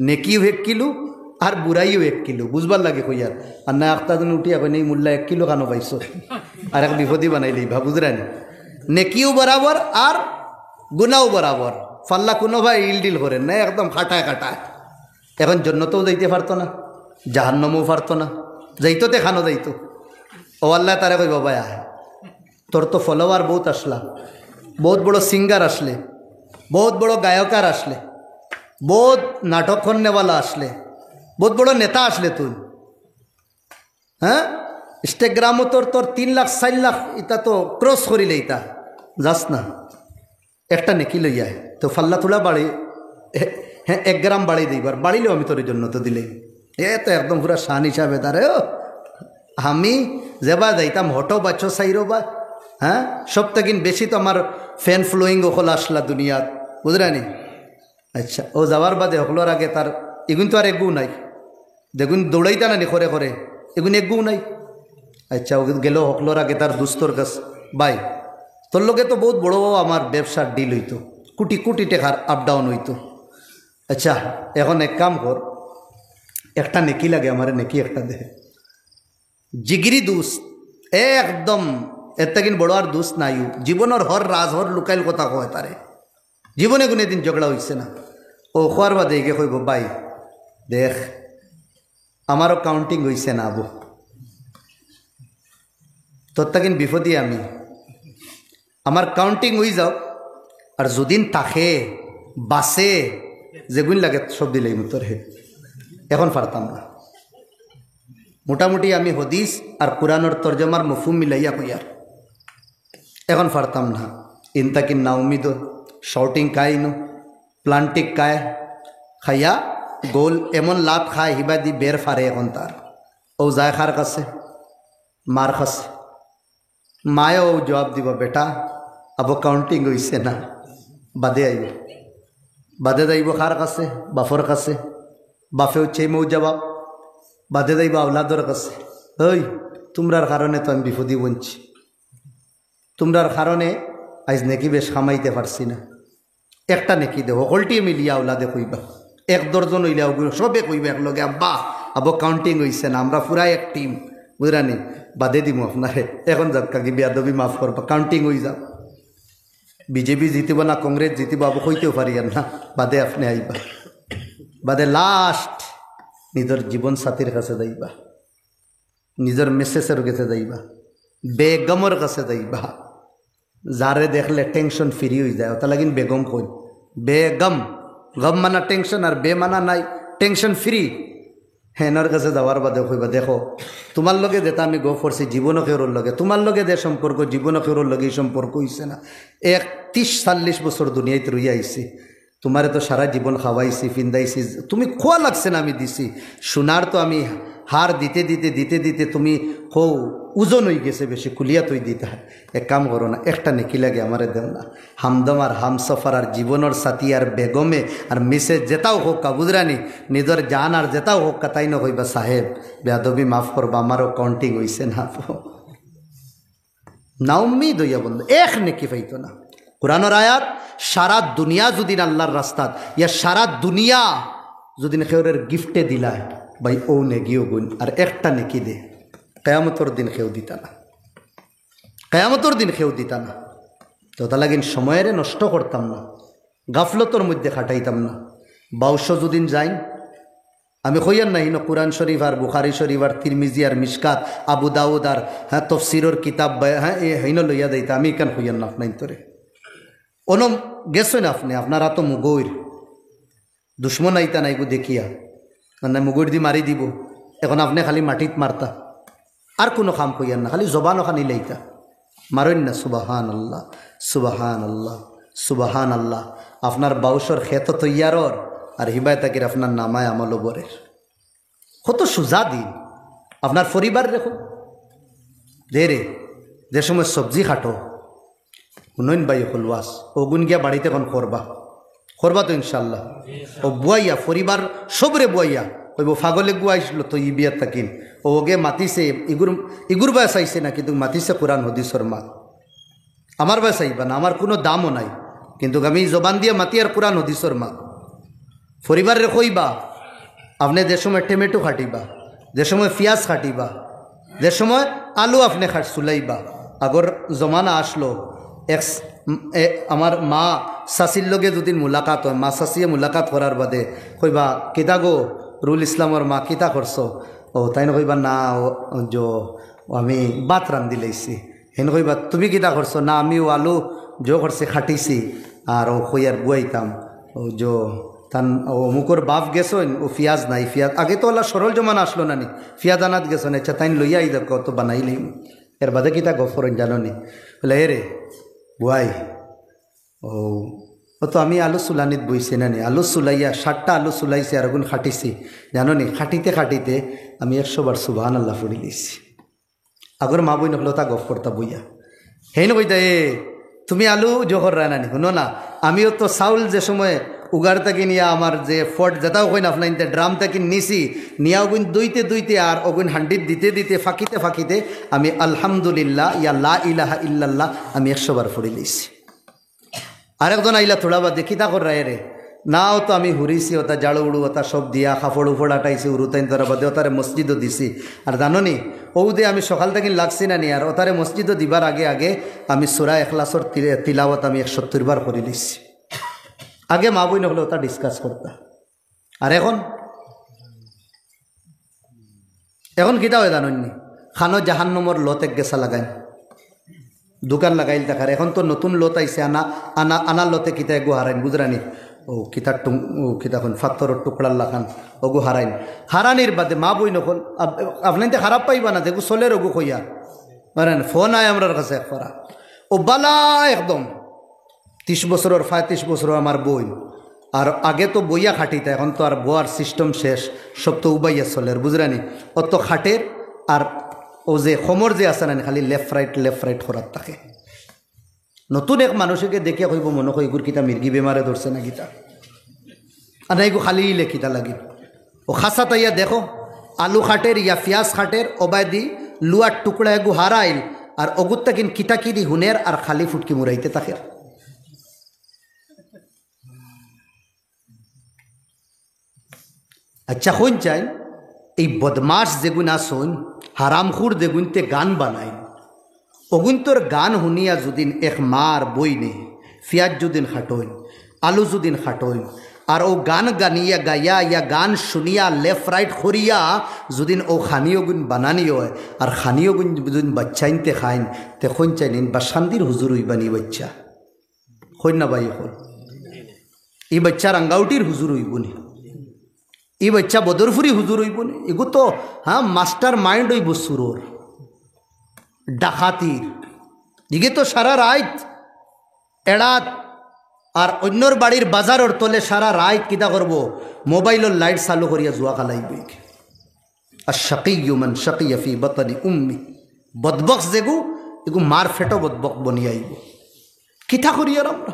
নেকিও এক কিলো আর বুরাইও এক কিলো, বুঝবার লাগি কইয়ার। আর না আখতা দিন উঠিয়া কইন, "এই মোল্লা এক কিলো কানো পাইছো?" আর এক বিপদি বানাইলে বা বুঝরায় না, নেকিও বরাবর আর গুনাও বরাবর। ফাল্লা কুনু ভাই ইলডিল করের না, একদম খাটায় খাটায়। এখন জন্নতও যাইতে পারতো না, জাহান্নামও পারতো না, যাইতো তে খানো যাইতো। ও আল্লায় তারে কইবা, "ভাই আয়, তোর তো ফলোয়ার বউত আসলা, বউত বড় সিঙ্গার আসলে, বউত বড় গায়কার আসলে, বউত নাটক করনেওয়ালা আসলে, বউত বড় নেতা আসলে তুই, হ্যাঁ? ইনস্টাগ্রামও তোর, তোর তিন লাখ, চাইর লাখ, ইতা তো ক্রস করিলে ইতা, যাস না।" একটা নেকি লইয়া আয়, তো ফাল্লা থুড়া বাড়ি, হে, হে, এক গ্রাম বাড়ি দিবার, বাড়িলেও আমি তোর জন্নতো দিলে। এ তো একদম পুরা শান হিসাবে তারে, ও, আমি যেবা যাইতাম, হটো বাচ্চো সাইরো বা, হ্যাঁ, সব থাকি বেশি তো আমার ফ্যান ফলোয়িং অকল আসলা দুনিয়াত, বুঝরায় নি? আচ্ছা, ও যাওয়ার বাদে হকলর আগে তার, ইগুন তো আর এগু নাই, যেগুন দৌড়াইতা না নি করে করে, এগুন এগু নাই। আচ্ছা, ও গেল হকলর আগে তার দুস্তর কাছে, "ভাই, তোর লগে তো বউত বড় আমার ব্যবসার ডিল অইতো, কোটি কোটি টেকার আপ ডাউন অইতো। আচ্ছা, এখন এক কাম কর, একটা নেকি লাগে আমারে, নেকি একটা দে।" জিগিরি দুস্ত, একদম এর থাকি বড় আর দুস্ত নাই। জীবনর হর রাজ, হর লুকাইল কথা কয় তারে। জীবনে কুনুদিন ঝগড়া অইছে না। ও কওয়ার বাদে ইগে কইবো, "ভাই, দেখ, আমারও কাউন্টিং অইছে না আবু। তোর থাকি বিপদি আমি। আমার কাউন্টিং অই যাও, আর যদিন থাকে, বাঁচে, যেগুন লাগে সব দিলাইমু তোরে। এখন পারতাম না।" মোটামুটি আমি হদিস আর কুরআনর তর্জমার মফহুম মিলাইয়া কইয়ার। এখন পারতাম না। ইন থাকি না উম্মিদ, শাউটিং খায় ইনো, প্লান্টিক খায়, খাইয়া গোল এমন লাত খায়, হিবাদি বের ফারে এখন তার। ও যায় কার কাছে? মার কাছে। মায়েও জবাব দিবা, "বেটা, আবু কাউন্টিং অইছে না, বাদে আইবো।" বাদে যাইবো কার কাছে? বাপর কাছে। বাপেও চেইমো জবাব। বাদে যাইবো আওলাদর কাছে, "ওই, তুমরার কারণে তো আমি বিপদি বনছি, তুমরার কারণে আইজ নেকি বেশ কামাইতে পারছি না। একটা নেকি দে, হকলটিয়ে মিলিয়া আওলাদে কইবা। এক দর্জন অইলে অগু সবে কইবা একলগে, "আব্বা, আবো কাউন্টিং অইছে না, আমরা পুরা এক টিম।" বুঝরানি? বাদে দিমু আপনারে। এখন যাউক্কা গি, বেয়াদবি মাফ করবা, কাউন্টিং অই যাও। বিজেপি জিতিব না কংগ্রেস জিতিব, আবো কইতেও পারিয়ার না। বাদে আপনে আইবা, বাদে লাস্ট নিজর জীবন সাথীর কাছে যাইবা, নিজর মিসেসর গেছে যাইবা, বেগমর কাছে যাইবা। যারে দেখলে টেনশন ফ্রি অই যায়, অতা লাগিন বেগম কইন। বেগম, গম মানা টেনশন আর বে মানা নাই, টেনশন ফ্রি। হেনর কাছে যাওয়ার বাদে কইবা, "দেখো, তুমার লগে যেটা আমি গফ করছি জীবনও কেউরর লগে, তুমার লগে যে সম্পর্ক জীবনও কেউরর লগে, ই সম্পর্ক অইছে না। এক ত্রিশ চল্লিশ বছর দুনিয়াত রইয়া আইছি, তুমারে তো সারা জীবন খাওয়াইছি, ফিন্দাইছি, তুমি খোয়া লাগছে না আমি দিছি, সোনার তো আমি হার দিতে দিতে, দিতে দিতে তুমি কও ওজন অই গেছে বেশি, কুলিয়া তুই দিতা। এক কাম করো না, একটা নেকি লাগে আমারে দেও না।" হামদম আর হামসফর আর জীবনর সাথী আর বেগমে আর মিসেস যেটাও হউক্কা, বুঝরানি, নিজর জান আর যেটাও হউক্কা, তাইন কইবা, "সাহেব, বেয়াদবি মাফ করবা, আমারও কাউন্টিং অইছে না।" নাউম্মিদ অইয়া বন্ধ, এক নেকি পাইতো না। কোরআনর আয়াত, সারা দুনিয়া যুদিন আল্লার রাস্তাত, ইয়া সারা দুনিয়া যুদিন কেউরের গিফটে দিলায়, ভাই, অউ নেকি অগুইন, আর একটা নেকি দে, কিয়ামতর দিন কেউ দিতা না, কিয়ামতর দিন কেউ দিতা না। তো অতা লাগিন সময়রে নষ্ট করতাম না, গাফলতর মধ্যে কাটাইতাম না। বাউশো যুদিন যাইন, আমি কইয়ার না, হিনো কোরআন শরীফ আর বুখারী শরীফ আর তিরমিজি আর মিশকাত, আবু দাউদ আর, হ্যাঁ, তফসিরর কিতাব বা, হ্যাঁ, এ হিনো লইয়া যাইতা, আমি ইখান কইয়ার না আপনাইন্তরে। অনো গেছইন আপনে, আপনার আতো মুগইর দুশমন আইতা নাইগু দেখিয়া, মানে মুগইর দি মারি দিবো, এখন আপনে খালি মাটিত মারতা, আর কুনু কাম কইয়ার না, খালি জবান অখান ইলাইতা। মারইন না, সুবহানাল্লাহ, সুবহানাল্লাহ, সুবহানাল্লাহ। আপনার বাউশর খেত তৈয়ারর, আর হিবায় তাকির আপনার নামায় আমলও বরের। কত সুজা দিন। আপনার পরিবার দেখো, দে রে, যে সময় সবজি কাটো, হুনইন ভাই অকল ওয়াজ, অগুন গিয়া বাড়িত এখন করবা, করবা তো ইনশাআল্লাহ। অউ বুয়াইয়া, পরিবার সবরে বুয়াইয়া, কইবো, "ফাগল এগু আইছলো তো ই বিয়াত থাকিন, অউ অগে মাতিছে, ইগুর, ইগুর বায় চাইছে না, কিন্তু মাতিছে কোরআন হাদিসর মাত। আমার বায় চাইবা না, আমার কুনু দামও নাই, কিন্তু আমি জবান দিয়া মাতিয়ার কোরআন হাদিসর মাত।" পরিবাররে কইবা, আপনে যে সময় টমেটো কাটিবা, যে সময় পিয়াজ কাটিবা, যে সময় আলু আপনে কাট-, ছুলাইবা, আগর জমানা আছলো, এক স-, এ, আমার মা চাচির লগে যুদি মুলাকাত অয়, মা চাচিয়ে মুলাকাত করার বাদে কইবা, "কিতা গো, রুল ইসলামর মা, কিতা করছো?" অউ তাইন কইবা, "না, অউ, জো, আমি ভাত রান্ধিলাইছি।" হেন কইবা, "তুমি কিতা করছো?" "না, আমি অউ আলু জো করছি, কাটিছি, আর অউ কইয়ার বুয়াইতাম, অউ জো, তান অমুকর বাফ গেছইন, অউ পিয়াজ নাই, পিয়াজ।" আগে তো অলা সরল জমানা আছলো না নি, পিয়াজ আনাত গেছইন, "আচ্ছা, তাইন লইয়া আইদে, কত বানাইলিমু।" এর বাদে কিতা গফ করইন জানো নি? বলে, "এ রে বুয়াই, অউ, অউ তো আমি আলু ছুলানিত বইছি না নি, আলু ছুলাইয়া, সাতটা আলু ছুলাইছি আর অগুন কাটিছি, জানো নি, কাটিতে কাটিতে আমি একশো বার সুবহানাল্লাহ পড়িলিছি।" আগর মা-বইন অকলে অতা গফ করতা বইয়া। হেইন কইতা, "এ, তুমি আলু জো কররায় না নি? হুনো না, আমিও তো চাউল যে সময় উগার থাকি নিয়া আমার যে ফট যেটাও কইন আপনাইন্তে ড্রাম থাকি নিছি, নিয়া অগুইন ধুইতে ধুইতে আর অগুইন হান্ডিত দিতে দিতে ফাকিতে ফাকিতে আমি আলহামদুলিল্লাহ ইয়া লা ইলাহা ইল্লাল্লাহ আমি একশো বার পড়িলিছি।" আরেকজন আইলা থুড়া বাদে, "কিতা কররায় রে?" "না, অউ তো আমি হুরিছি, অতা ঝাড়ু উড়ু, অতা সব দিয়া, কাপড় উপড় আটাইছি, উরুতাইন ধরা বাদে, অতারে মসজিদও দিছি।" আর জানো নি, অউ দে আমি সকাল থাকি লাগছি না নি, আর অতারে মসজিদও দিবার আগে আগে আমি সূরা ইখলাসর তিলে-, তিলাওয়াত আমি একসত্তর বার করিলিছি। আগে মা-বইন অকলে অতা ডিসকাস করতা। আর এখন, এখন কিতা অয় জানইন নি? খানো জাহান্নমর লত এক গেছা লাগাইন। দোকান লাগাইল থাকার। এখন তো নতুন লত আইছে, আনা, আনা, আনা লতে কিতা এগু হারাইন, বুঝরা নি? অউ কিতা টুং-, অউ কিতা কইন, ফাত্তরর টুকরার লাখান, অগু হারাইন। হারানির বাদে মা-বইন অকল, আপ-, আপনাইন্তে খারাপ পাইবা না, যেগু চলের অগু কইয়া। মানে, ফোন আয় আমরার কাছে এক ফারা। অউ বালা একদম। ত্রিশ বছরর, পঁয়ত্রিশ বছরর আমার বইন। আর আগে তো বইয়া কাটিতা, এখন তো আর বওয়ার সিস্টেম শেষ, সব তো উবাইয়া চলের, বুঝরা নি? অত কাটের, আর অউ যে কমর যে আছে না নি, খালি left right, left right করাত থাকে। নতুন এক মানুষকে দেখিয়া কইবো, "মনো কয় ইগুর কিতা মির্গি বেমারে ধরছে না কিতা? আর না, ইগু খালি ইলে কিতা লাগে?" অউ খাসাত আইয়া দেখো, আলু কাটের ইয়া পিয়াজ কাটের, অবায়দি লুয়ার টুকরা এগু হারাইল, আর অগুর তাকিন কিতা কিরি হুনের আর খালি ফুটকি মুরাইতে থাকের। আচ্ছা, কইন চাইন, এই বদমাশ যেগুন আছইন, হারামখুর যেগুনতে গান বানাইন, অগুনতর গান হুনিয়া যুদিন এক মার বইনে পিয়াজ যুদিন খাটইন, আলু যুদিন খাটইন, আর অউ গান গানিয়া গাইয়া ইয়া গান শুনিয়া left right করিয়া যুদিন অউ খানি অগুন বানানি অয়, আর খানি অগুন যুদিন বাচ্চাইন্তে খাইন, তে কইন চাইন ইন বাসান্দির হুজুর অইবা নি বাচ্চা? কইন না ভাই অকল। ই বাচ্চা রাঙ্গাউটির হুজুর অইবো নি? ই বাচ্চা বদরপুরি হুজুর অইবো নি? ইগু তো, হ্যাঁ, master mind অইবো চুরর, ডাকাতির। ইগে তো সারা রাইত এড়াত আর অইন্যর বাড়ির বাজারর তলে সারা রাইত কিতা করবো? মোবাইলর light চালু করিয়া জুয়া খেলাইবো ইগে। আশ-শাকিয়্যু মান শাকিয়া ফি বাতানি উম্মি। বদবখ যেগু, এগু মার ফেটো বদবখ বনিয়া আইবো। কিতা করিয়ার আমরা?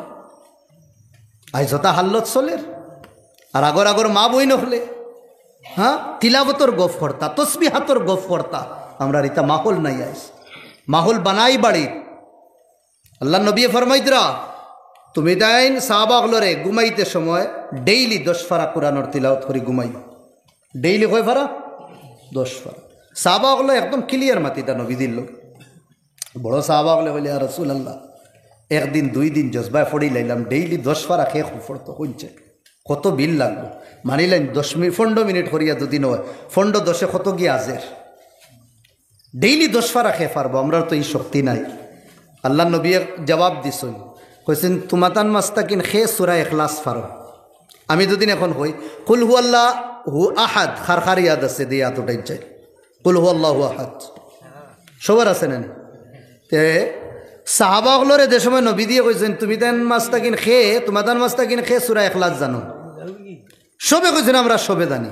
আইজ হতা হালত চলের। আর আগর আগর মা বইন অকলে, হ্যাঁ, তিলাবতর গফ করতা, তসবিহাতর গফ করতা। আমরার ইতা মাহল নাই আইজ। মাহল বানাই বাড়িত। আল্লার নবীয়ে ফরমাইতরা, তুমিতাইন সাহাবা অকলরে ঘুমাইতে সময় daily দশ ফারা কোরআনর তিলাওত করি ঘুমাইও। Daily কয় ফারা? দশ ফারা। সাহাবা অকলে একদম clear মাতিতা নবীজির লগে। বড় সাহাবা অকলে কইলে, "ইয়া রাসূলুল্লাহ, একদিন দুই দিন জজবায় পড়িলাইলাম, daily দশ ফারা কে খুব পড়তো, কইন চাইন কত বিল লাগবো?" মানিলাইন দশ মিনিট, পনরো মিনিট করিয়া দুদিন অয়, পনরো দশে কত গিয়া আজের? Daily দশ ফারা কে পারবো? আমরার তো ই শক্তি নাই। আল্লার নবীয়ে জবাব দিছইন, কইছইন, তুমাতান মাস্তাকিন কে সূরা ইখলাস পারো? আমি দুদিন এখন কই, কুল হুয়াল্লাহু আহাদ, কার কার ইয়াদ আছে, দিয়া আত উঠাইন চাইন। কুল হুয়াল্লাহু আহাদ। সবার আছে না নি? তে সাহাবা অকলরে যে সময় নবীজিয়ে কইছইন, তুমিতান মাস্তাকিন কে, তুমাতান মাস্তাকিন কে সূরা ইখলাস জানো? সবে কইছইন, আমরা সবে জানি।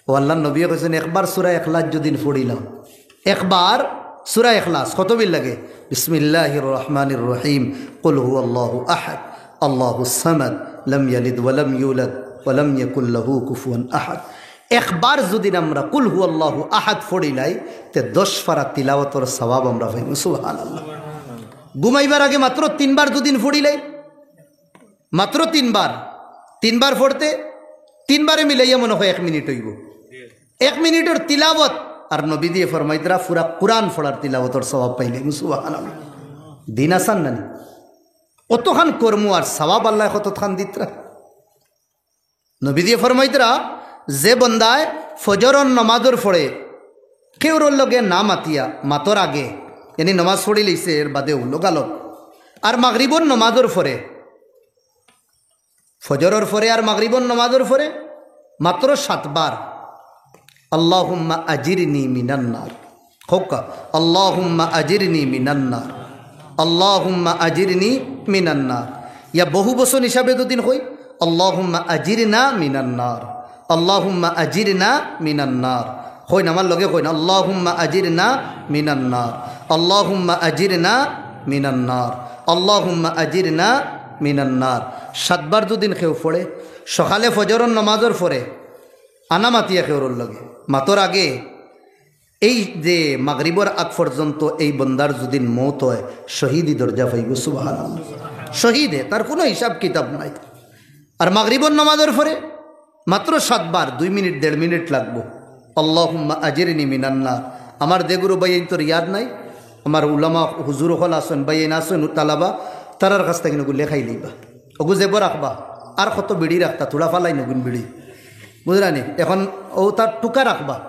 ও আল্লার নবীয়ে কইছইন, একবার সূরা ইখলাস যুদিন পড়িলাম, একবার সূরা ইখলাস, কত বিল লাগে? বিসমিল্লাহির রহমানির রহিম, কুল হুয়াল্লাহু আহাদ, আল্লাহুস সামাদ, লাম ইয়ালিদ ওয়া লাম ইউলাদ ওয়া লাম ইয়াকুল লাহু কুফুয়ান আহাদ। একবার যুদিন আমরা কুল হুয়াল্লাহু আহাদ পড়িলাই, তে দশ ফারা তিলাওয়াতর সওয়াব আমরা পাইমু। সুবহানাল্লাহ। ঘুমাইবার আগে মাত্র তিনবার যুদিন পড়িলাই, মাত্র তিনবার, তিনবার পড়তে, তিনবারে মিলাইয়া মনে হয় এক মিনিট অইবো। এক মিনিটর তিলাওয়াত, আর নবীজিয়ে ফরমাইতরা পুরা কোরআন পড়ার তিলাওয়াতর সওয়াব পাইলে। সুবহানাল্লাহ। দিন আসান নানি? অতখান কর্ম আর সওয়াব আল্লায় কতখান দিতরা। নবীজিয়ে ফরমাইতরা, যে বন্দায় ফজরর নমাজর পরে কেউরর লগে না মাতিয়া, মাতর আগে, এনি নমাজ পড়িলাইছে এর বাদেউ লগালগ, আর মাগরিবর নমাজর পরে, ফজরর পরে আর মাগরিবর নমাজর পরে মাত্র সাতবার, "আল্লাহুম্মা আজিরনি মিনান নার।" কউক্কা, "আল্লাহুম্মা আজিরনি মিনান নার, আল্লাহুম্মা আজিরনি মিনান নার।" ইয়া বহু বচন হিসাবে যুদিন কই, "আল্লাহুম্মা আজিরনা মিনান নার, আল্লাহুম্মা আজিরনা মিনান নার।" কইন, আমার লগে কইন, "আল্লাহুম্মা আজিরনা মিনান নার, আল্লাহুম্মা আজিরনা মিনান নার, আল্লাহুম্মা আজিরনা মিনান নার।" সাতবার যুদিন কেউ পড়ে, সকালে ফজরর নমাজর পরে, আনা মাতিয়া কেউরর লগে, মাতর আগে, এই যে মাগরিবর আগ পর্যন্ত এই বন্দার যুদিন মউত হয়, শহীদি দরজা পাইবো। সুবহানাল্লাহ। শহীদে, তার কোনো হিসাব কিতাব নাই। আর মাগরিবর নমাজর পরে মাত্র সাতবার, দুই মিনিট, দেড় মিনিট লাগবো, "আল্লাহুম্মা আজিরনি মিনান নার।" আমার দেগুরু ভাইয়াইনতর ইয়াদ নাই, আমার উলামা হুজুর অকল আছইন, ভাইয়াইন আছইন, তালাবা, তারার কাছ থাকি নগু লেখাই লইবা। অগু জেবো রাখবা, আর কত বিড়ি রাখতা, থুড়া ফালাই নগুন বিড়ি। বুঝরানি? এখন অউ তার টুকা রাখবা,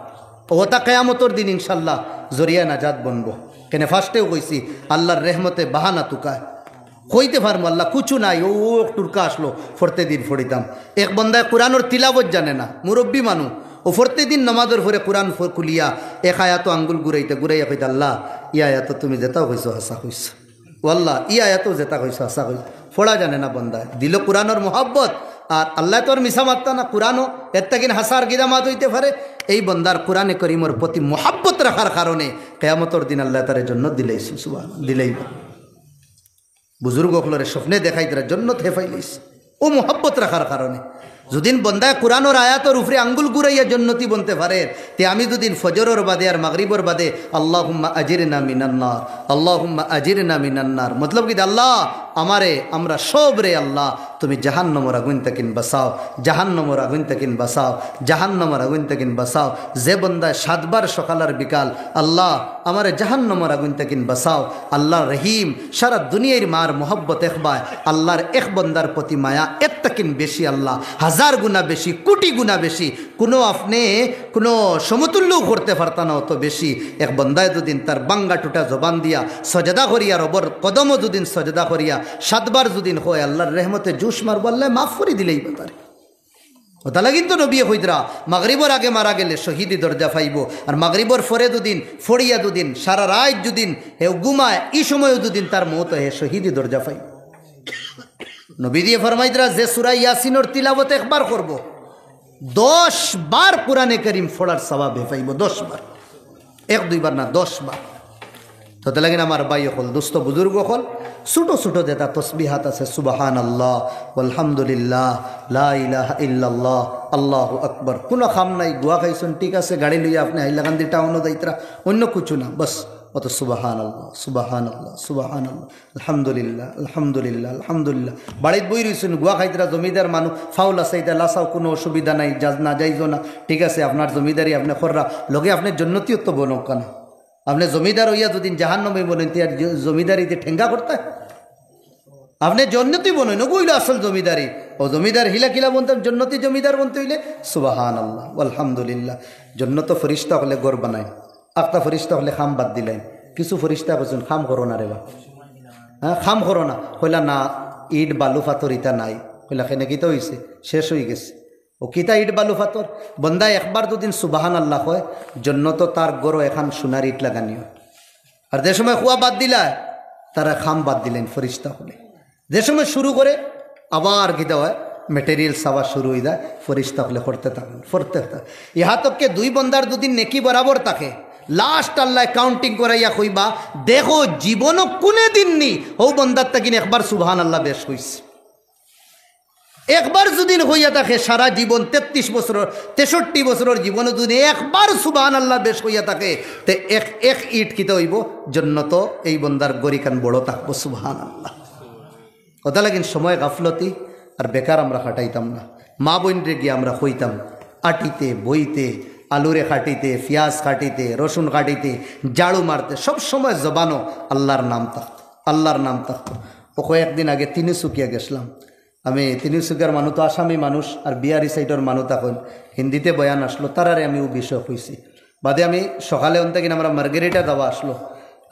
অউ তা কিয়ামতর দিন ইনশাল্লাহ জরিয়া নাজাত বনবো। কেনে first-এও কইছি, আল্লার রেহমতে বাহানা তুকায়। কইতে পারমু আল্লাহ কুছু নাই, অউ, অউ এক টুকা আছলো, ফরতে দিন ফড়িতাম। এক বন্দায় কোরআনর তিলাওয়াত জানে না, মুরব্বি মানু, অউ ফরতে দিন নমাজর পরে কোরআন ফ-, খুলিয়া এক আয়াতো আঙ্গুল ঘুরাইতা ঘুরাইয়া কইতা, "আল্লাহ, ই আয়াতো তুমি যেতাও কইছো, হাছা কইছো।" ও আল্লাহ, ই আয়াতো যেতা কইছো, হাছা কইছো। ফড়া জানে না বন্দায়। দিলো কোরআনর মোহাব্বত, আর আল্লায় তো আর মিছা মাততা না, কোরআনও এর থাকি হাছা আর গিদা মাত অইতে পারে। এই বন্দার কোরআনে করিমর প্রতি মোহাব্বত রাখার কারণে কিয়ামতর দিন আল্লায় তারে জন্নত দিলাইছইন, সুবহানাল্লাহ, দিলাইবা। বুজুর্গ অকলরে স্বপ্নে দেখাইতরা জন্নত হে পাইলাইছে। অউ মোহাব্বত রাখার কারণে। যদিন বন্দায় কোরআনর আয়াতর উপরে আঙ্গুল ঘুরাইয়া জন্নতি বনতে পারের, তে আমি যদিন ফজরর বাদে আর মাগরিবর বাদে আল্লাহুম্মা আজিরনা মিনান্নার, আল্লাহুম্মা আজিরনা মিনান্নার, মতলব কিতা? আল্লাহ, আমারে, আমরা সবরে আল্লাহ, তুমি জাহান্নামর আগুন তাকিন বাঁচাও, জাহান্নামর আগুন তাকিন বাঁচাও, জাহান্নামর আগুন তাকিন বাঁচাও। যে বন্দায় সাতবার সকাল আর বিকাল, আল্লাহ, আমারে জাহান্নামর আগুন তাকিন বাঁচাও। আল্লাহ রহিম, সারা দুনিয়ার মার মোহব্বত একবায়, আল্লাহর এক বন্দার প্রতি মায়া এর তাকিন বেশি, আল্লাহ, হাজার গুণা বেশি, কোটি গুণা বেশি। কোনো আপনে কোনো সমতুল্য করতে পারতা না অত বেশি। এক বন্দায় যদিন তার বাঙ্গা টুটা জবান দিয়া সজদা করিয়া, রবর কদমও যদিন সজদা করিয়া সাতবার যদিন কয়, আল্লাহর রহমতে জুশ মারবো, আল্লাহ মাফ করি দিলেই বাতারে। ওতালা কিন্তু নবীয়ে কইতরা, মাগরিবর আগে মারা গেলে শহীদি দরজা পাইবো, আর মাগরিবর পরে দুদিন, ফড়িয়া দুদিন, সারা রাইত দুদিন, হে ঘুমায়, ই সময়ও দুদিন তার মউত অয়, হে শহীদি দরজা পাইবো। নবীজিয়ে ফরমাইতরা, যে সূরা ইয়াসিনর তিলাওয়াত একবার করবো, দশ বার কোরআনে করিম ফড়ার সওয়াব হে পাইবো, দশ বার। এক দুইবার না, দশ বার। তো তার লাগি আমার ভাই অকল, দোস্ত বুজুর্গ অকল, ছোট ছোট যেতা তসবিহাত আছে, সুবহানাল্লাহ, আলহামদুলিল্লাহ, লা ইলাহা ইল্লাল্লাহ, আল্লাহু আকবার, কোনো কাম নাই, গুয়া খাইছইন, ঠিক আছে, গাড়ি লইয়া আপনে হাইলাকান্দি টাউনও যাইতরা, অন্য কিছু না, বাস অত সুবহানাল্লাহ, সুবহানাল্লাহ, সুবহানাল্লাহ, আলহামদুলিল্লাহ, আলহামদুলিল্লাহ, আলহামদুলিল্লাহ। বাড়িত বই রইছইন, গুয়া খাইতরা, জমিদার মানুষ, ফাউল আছে, ইতা লাসাও, কোনো অসুবিধা নাই, যা-, না যাইজও না, ঠিক আছে, আপনার জমিদারি আপনে কররা, লগে আপনে জন্নতিও তো বনউক্কা না। আপনে জমিদার অইয়া যদিন জাহান্নামি বনইন, তে আর জ-, জমিদারিতে ঠেঙ্গা করতা? আপনে জন্নতি বনইন, ওগু অইলো আসল জমিদারি। ও জমিদার হিলা কিলা বনতাম, জন্নতি জমিদার বনতে অইলে, সুবহানাল্লাহ, আলহামদুলিল্লাহ। জন্নতো ফিরিস্তা অকলে ঘর বানাইন, আখতা ফিরিস্তা অকলে কাম বাদ দিলাইন। কিছু ফিরিস্তা কইছইন, "কাম করো না রে বা, হ্যাঁ, কাম করো না।" কইলা, "না, ইট বালু পাথর ইতা নাই।" কইলা, "কেনে কিতা অইছে?" "শেষ অইগেছে।" ও কিতা ইট বালু পাথর? বন্দায় একবার যদিন সুবহানাল্লাহ কয়, জন্নতো তার ঘরো এখান সোনার ইট লাগানিও। আর যে সময় কুয়া বাদ দিলা, তারা কাম বাদ দিলাইন ফিরিস্তা অকলে। যে সময় শুরু করে, আবার কিতা অয়, material চাওয়া শুরু অইযায়, ফিরিস্তা অকলে করতে থাকইন, করতে থাকইন। ইহা তককে দুই বন্দার যদিন নেকি বরাবর থাকে, last আল্লায় counting করাইয়া কইবা, "দেখো, জীবনো কুনে দিন নি, হউ বন্দার তাকিন একবার সুবহানাল্লাহ বেশ কইছে।" একবার যদিন কইয়া থাকে সারা জীবন, তেত্রিশ বছরর, তেষট্টি বছরর জীবনো যদিন একবার সুবহানাল্লাহ বেশ কইয়া থাকে, তে এক, এক ইট কিতা অইবো? জন্নতো এই বন্দার ঘর ইখান বড় থাকবো, সুবহানাল্লাহ। কথা লাগিন সময় গাফলতি আর বেকার আমরা কাটাইতাম না। মা বইনরে গিয়া আমরা কইতাম, আটিতে, বইতে, আলুরে কাটিতে, পিয়াজ কাটিতে, রসুন কাটিতে, ঝাড়ু মারতে, সব সময় জবানো আল্লাহর নাম থাকতো, আল্লাহর নাম থাকতো। ও কয়েকদিন আগে তিনিসুকিয়া গেছলাম। আমি তিনিসুকিয়ার মানুষ তো আসামি মানুষ, আর বিহারি সাইডর মানুষ তখন হিন্দিতে বয়ান আসলো, তারারে আমি ও বিষয় কইছি। বাদে আমি সকালে অন থাকি আমরা মার্গেরিটা যাওয়া আসলো,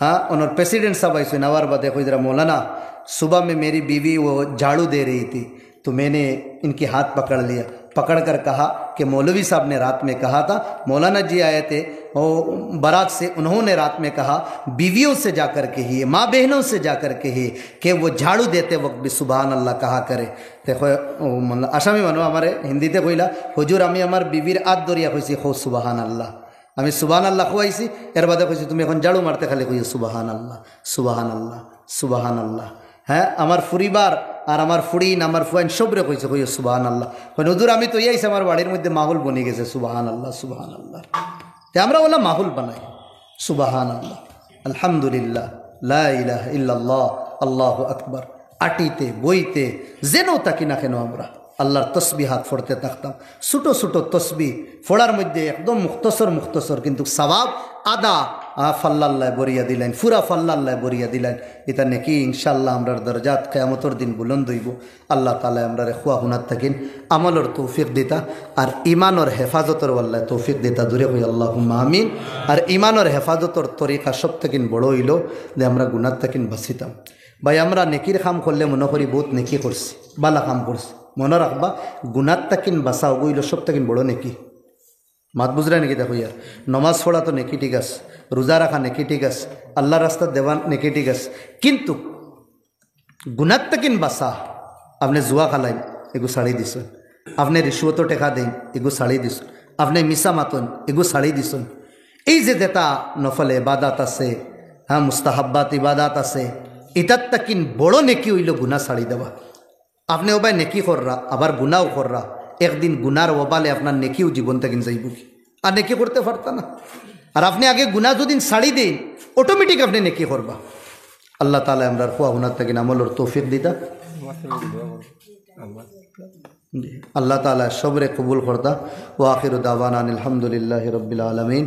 হ্যাঁ, ওনার প্রেসিডেন্ট সাহেব আইসেন, আওয়ার বাদে কইরা, "मौलाना, सुबह में मेरी बीवी वो झाड़ू दे रही थी, तो मैंने इनके हाथ पकड़ लिया, पकड़ कर कहा कि मौलवी साहब ने रात में कहा था, मौलाना जी आए थे, वो बारात से, उन्होंने रात में कहा, बीवियों से जाकर कहिए, माँ बहनों से जाकर कहिए कि वो झाड़ू देते वक्त भी सुबहान अल्लाह कहा करे।" দেখো, ও মানে আসামি মানুষ আমারে হিন্দিতে কইলা, "হুজুর, আমি আমার বিবির আত ধরিয়া কইছি, কও সুবহান আল্লাহ।" আমি সুবহান আল্লাহ কওয়াইছি, এর বাদে কইছি, "তুমি এখন ঝাড়ু মারতে খালি কইও সুবহান আল্লাহ, সুবহান আল্লাহ, সুবহান আল্লাহ।" হ্যাঁ, আমার পরিবার আর আমার ফুড়িন, আমার ফুয়াইন সবরে কইছে, "কইও সুবহান আল্লাহ।" কইন, "হুজুর, আমি তো ইয়াইছি, আমার বাড়ির মধ্যে মাহফিল বনি গেছে, সুবহান আল্লাহ, সুবহান আল্লাহ।" তে আমরা ওলা মাহফিল বানাই, সুবহান আল্লাহ, আলহামদুলিল্লাহ, লা ইলাহা ইল্লাল্লাহ, আল্লাহু আকবার। আটিতে, বইতে, যেন থাকি না কেন আমরা আল্লাহর তসবিহাত পড়তে থাকতাম। ছোট ছোট তসবি পড়ার মধ্যে একদম মুখতসর মুখতসর, কিন্তু সওয়াব আধা, আ, ফাল্লাল্লায় ভরিয়া দিলাইন, পুরা ফাল্লাল্লায় ভরিয়া দিলাইন। ইতা নেকি ইনশাআল্লাহ আমরার দরজাত কিয়ামতর দিন বুলন্দ অইবো। আল্লাহ তাআলায় আমরারে কওয়া হুনার থাকিন আমলর তৌফিক দিতা, আর ইমানর হেফাজতর আল্লায় তৌফিক দিতা। জোরে কই আল্লাহুম্মা আমিন। আর ইমানর হেফাজতর তরিকা সব থাকিন বড় অইলো যে আমরা গুনার থাকিন বাঁচিতাম। ভাই, আমরা নেকির কাম করলে মনো করি বউত নেকি করছি, বালা কাম করছি। মনো রাখবা, গুনার থাকিন বাঁচা অইলো সব থাকিন বড় নেকি। মাত বুঝরা নি কিতা কইয়ার? নমাজ পড়া তো নেকি ঠিক আছে, রোজা রাখা নেকি ঠিক আছে, আল্লাহর রাস্তাত দেওয়া নেকি ঠিক আছে, কিন্তু গুনার থাকিন বাঁচা, আপনে জুয়া খেলাইন, এগু ছাড়ি দিছইন, আপনে রিশুয়তো টেকা দেইন, এগু ছাড়ি দিছইন, আপনে মিছা মাতইন, এগু ছাড়ি দিছইন। এই যে যেতা নফল ইবাদত আছে, হ্যাঁ, মুস্তাহাব্বাত ইবাদত আছে, ইতার থাকিন বড় নেকি অইলো গুনা ছাড়ি দেওয়া। আপনে ওবায় নেকি কররা, আবার গুনাও কররা, একদিন গুনার ওবালে আপনার নেকিও জীবন থাকি যাইবো কি? আর নেকি করতে পারতা না। আর আপনে আগে গুনা যদি ছাড়ি দেইন, automatic আপনে নেকি করবা। আল্লাহ তাআলায় আমরার কুয়া হুনার থাকি আমলর তৌফিক দিতা। জি, আল্লাহ তাআলায় সবরে কবুল করতা। ওয়া আখিরু দাওয়ানা আনিল হামদুলিল্লাহি রাব্বিল আলামিন।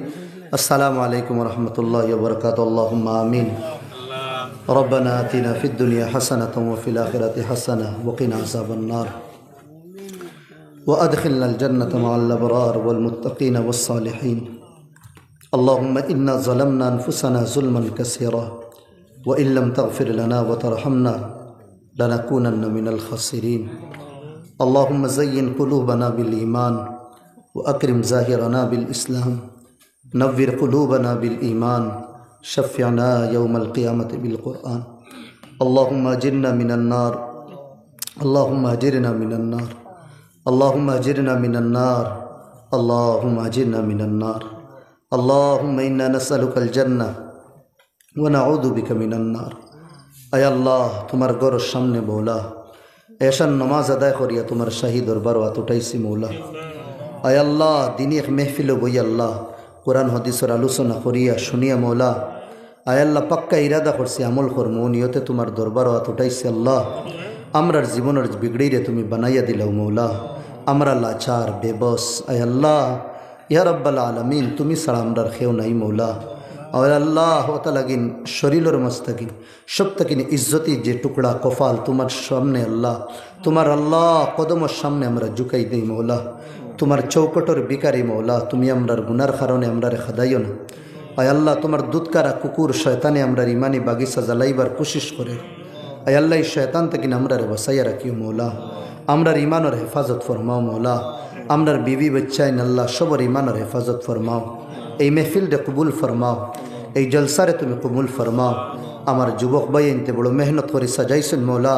আসসালামু আলাইকুম ওয়া রাহমাতুল্লাহি ওয়া বারাকাতুহু। আল্লাহুম্মা আমিন। ربنا آتنا في الدنيا حسنة وفي الآخرة حسنة وقنا عذاب النار. وأدخلنا الجنة مع الأبرار والمتقين والصالحين. اللهم إنا ظلمنا أنفسنا ظلما كثيرا وإن لم تغفر لنا وترحمنا لنكونن من الخاسرين. اللهم زين قلوبنا بالإيمان وأكرم ظاهرنا بالإسلام. نور قلوبنا بالإيمان. شفعنا يوم القيامة بالقرآن. اللهم أجرنا من النار. اللهم أجرنا من النار. اللهم أجرنا من النار. اللهم أجرنا من النار. اللهم إنا نسألك الجنة ونعوذ بك من النار. আয় আল্লাহ, তুমার ঘরর সামনে মৌলা, এশার নামাজ আদায় করিয়া তুমার শাহী দরবারো আত উঠাইছি মৌলা। আয় আল্লাহ, দিনি এক মেহফিলো বই আল্লাহ, কোরআন হাদিসর আলোচনা করিয়া শুনিয়া মৌলা, আয় আল্লাহ, পাক্কা ইরাদা করছি আমল করমু, নিয়তে তুমার দরবারো আত উঠাইছি আল্লাহ। আমরার জীবনর বিগড়িরে তুমি বানাইয়া দিলাও মৌলা, আমরা লাচার বেবস। আয় আল্লাহ, ইয়া রাব্বাল আলামিন, তুমি ছাড়া আমরার কেউ নাই মৌলা। আয় আল্লাহ, অতা লাগিন শরীরর মাঝ থাকিন, সব থাকিন ইজ্জতি যে টুকরা কপাল তুমার সামনে আল্লাহ, তুমার আল্লাহ কদমর সামনে আমরা ঝুকাই দেই মৌলা। তুমার চৌকটর ভিখারি মৌলা, তুমি আমরার গুনার কারণে আমরারে খেদাইও না। আয় আল্লাহ, তুমার দুধকারা কুকুর শয়তানে আমরার ইমানি বাগিচা জ্বালাইবার কুশিশ করে। আয় আল্লাহ, ই শয়তান থাকিন আমরারে বাঁচাইয়া রাখিও মৌলা। আমরার ইমানর হেফাজত ফরমাও মৌলা। আমরার বিবি বাচ্চাইন আল্লাহ সবর ইমানর হেফাজত ফরমাও। এই মেহফিলরে কবুল ফরমাও। এই জলসারে তুমি কবুল ফরমাও। আমার যুবক ভাইয়াইন্তে বড় মেহনত করি সাজাইছইন মৌলা।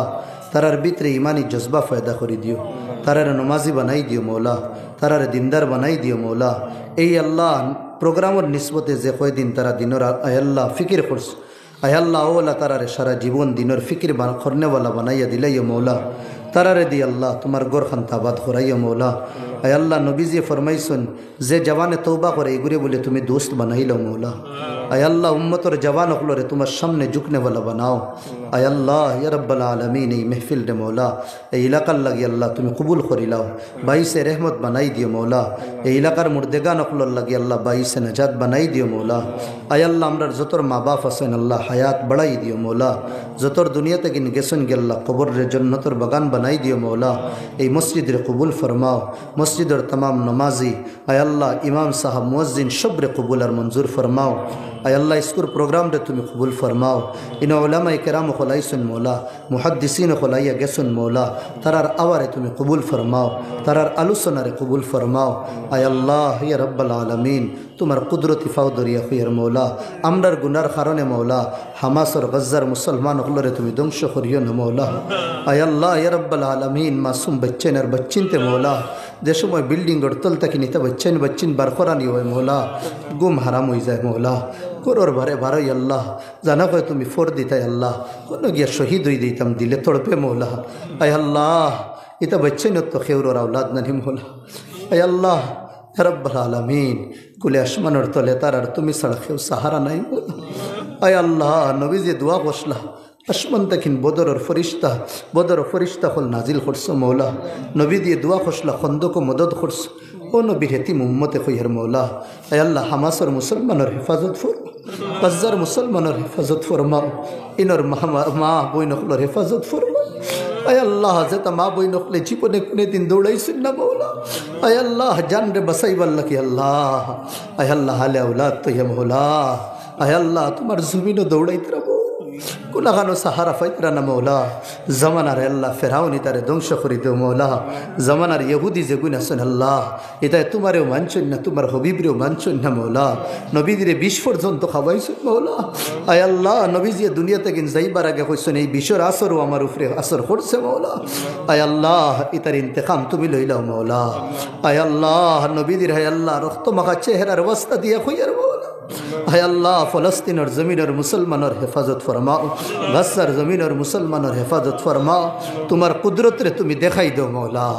তারার ভিতরে ইমানি জজবা পয়দা করি দিও। তারারে নমাজি বানাই দিও মৌলা। তারারে দিনদার বানাই দিও মৌলা। এই আল্লাহ, প্রোগ্রামর নিসবতে যে কয়দিন তারা দিনর আ-, আয় আল্লাহ, ফিকির করছে, আয় আল্লাহ, অউ আল্লাহ, তারারে সারা জীবন দিনর ফিকির বান-, করনেওয়ালা বানাইয়া দিলাইও মৌলা। তারারে দি আল্লাহ, তুমার ঘরখান আবাদ করাইও মৌলা। আয় আল্লাহ, নবীজিয়ে ফরমাইছইন, যে জওয়ানে তওবা করে, ইগুরে বুলে তুমি দোস্ত বানাইলাও মৌলা। আয় আল্লাহ, উম্মতর জওয়ান অকলরে তুমার সামনে ঝুকনেওয়ালা বানাও। আয় আল্লাহ, ইয়া রাব্বাল আলামিন, এই মেহফিলরে মৌলা, এই এলাকার লাগি আল্লাহ তুমি কবুল করিলাও। বাইসে রহমত বানাই দিও মৌলা। এই এলাকার মুর্দেগান অকলর লাগি আল্লাহ বাইসে নাজাত বানাই দিও মৌলা। আয় আল্লাহ, আমরার যতর মা বাপ আছইন আল্লাহ হায়াত বাড়াই দিও মৌলা। যতর দুনিয়া থাকিন গেছইন গি আল্লাহ কবররে জন্নতর বাগান বানাই দিও মৌলা। এই মসজিদরে কবুল ফরমাও। মসজিদর তামাম নমাজি, আয় আল্লাহ, ইমাম সাহেব, মুয়াজ্জিন সবরে কবুল আর মঞ্জুর ফরমাও। আয় আল্লাহ, ইস্কুর প্রোগ্রামরে তুমি কবুল ফরমাও। ইনো উলামায়ে কেরাম অকল আইছইন মৌলা, মুহাদ্দিসিন অকল আইয়া গেছইন মৌলা, তারার আওয়ারে তুমি কবুল ফরমাও, তারার আলোচনারে কবুল ফরমাও। আয় আল্লাহ, ইয়া রাব্বাল আলামিন, তুমার কুদরতি পাও ধরিয়া কইয়ার মৌলা, আমরার গুনার কারণে মৌলা, হামাসর গাজ্জার মুসলমান অকলরে তুমি ধ্বংস করিও না মৌলা। আয় আল্লাহ, ইয়া রাব্বাল আলামিন, মাসুম বাচ্চাইন আর বাচ্চিন্তে মৌলা, যে সময় বিল্ডিংর তল থাকিন ইতা বাচ্চাইন বাচ্চিন বার করানি অয় মৌলা, ঘুম হারাম অইযায় মৌলা, ঘরর বারে বারই আল্লাহ, জানা কয় তুমি ফর দিতায় আল্লাহ, কুনো গিয়া শহীদ অই দিতাম দিলে তড়পে মৌলা। আয় আল্লাহ, ইতা বাচ্চাইন তো কেউরর আওলাদ নানি মৌলা। আয় আল্লাহ, ইয়া রাব্বাল আলামিন, কুলে আসমানর তলে তারার তুমি ছাড়া কেউ সাহারা নাই মৌলা। আয় আল্লাহ, নবীজিয়ে দোয়া করছলা, আসমান থাকিন বদরর ফিরিস্তা, বদরর ফিরিস্তা অকল নাজিল করছো মৌলা। নবীজিয়ে দোয়া করছলা, খন্দকো মদদ করছো। ও নবীর এতিম উম্মতে কইয়ার মৌলা, আয় আল্লাহ, হামাসর মুসলমানর হেফাজত ফরমাও, গাজ্জার মুসলমানর হেফাজত ফরমাও, ইনর মা, মা, মা বইন অকলর হেফাজত ফরমাও। আয় আল্লাহ, যেতা মা বইন অকলে জীবনে কুনুদিন দৌড়াইছইন না মৌলা, আয় আল্লাহ, জানরে বাঁচাইবার লাগি আল্লাহ, আয় আল্লাহ, হালে আওলাদ তো ইয়া মৌলা, আয় আল্লাহ, তুমার জমিনো দৌড়াইতরা মৌলা, কুনাখানো সাহারা পাইতরা না মৌলা। জমানার আল্লাহ ফেরাউন ইতারে ধ্বংস করি দেও মৌলা। জমানার ইহুদি যেগুইন আছইন আল্লাহ, ইতায় তুমারেও মানছইন না, তুমার হাবিবরেও মানছইন না মৌলা। নবীজিরে বিষ পর্যন্ত খাওয়াইছইন মৌলা। আয় আল্লাহ, নবীজিয়ে দুনিয়া থাকিন যাইবার আগে কইছইন, এই বিষর আসরও আমার উপরে আসর করছে মৌলা। আয় আল্লাহ, ইতার ইন্তেকাম তুমি লইলাও মৌলা। আয় আল্লাহ, নবীজির, আয় আল্লাহ, রক্ত মাখা চেহারার অবস্থা দিয়া কইয়ার মৌলা। আয় আল্লাহ, ফলস্তিনর জমিনর মুসলমানর হেফাজত ফরমাও, গাজার জমিনর মুসলমানর হেফাজত ফরমাও। তুমার কুদরতরে তুমি দেখাই দেও মৌলা।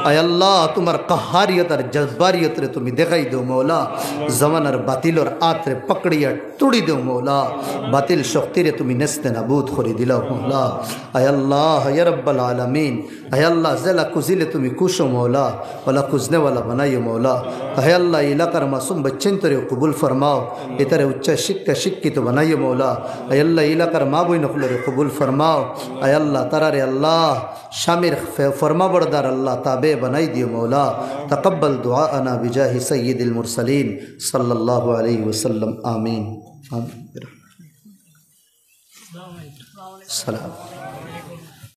আয় আল্লাহ, তুমার কাহারিয়ত আর জব্বারিয়তরে তুমি দেখাই দেও মৌলা। জমানার বাতিলর আতরে পকড়িয়া তুড়ি দেও মৌলা। বাতিল শক্তিরে তুমি নেস্তে নাবুদ করি দিলাও মৌলা। আয় আল্লাহ, ইয়া রব্বাল আলামিন, আয় আল্লাহ, যেলা খুজিলে তুমি খুশো মৌলা, ওলা খুজনেওয়ালা বানাইও মৌলা। আয় আল্লাহ, এলাকার মাসুম বাচ্চাইন্তরে কবুল ফরমাও, ইতারে উচ্চ শিক্ষা শিক্ষিত বানাইও মৌলা। আয় আল্লাহ, এলাকার মা বইন অকলরে কবুল ফরমাও। আয় আল্লাহ, তারারে আল্লাহ, স্বামীর ফে-, ফরমাবরদার আল্লাহ, তাবে বানাই দিও মৌলা। তাকাব্বাল দুআআনা বিজাহি সাইয়্যিদিল মুরসালিন সাল্লাল্লাহু আলাইহি ওয়াসাল্লাম। আমিন। আমিন। সালাম।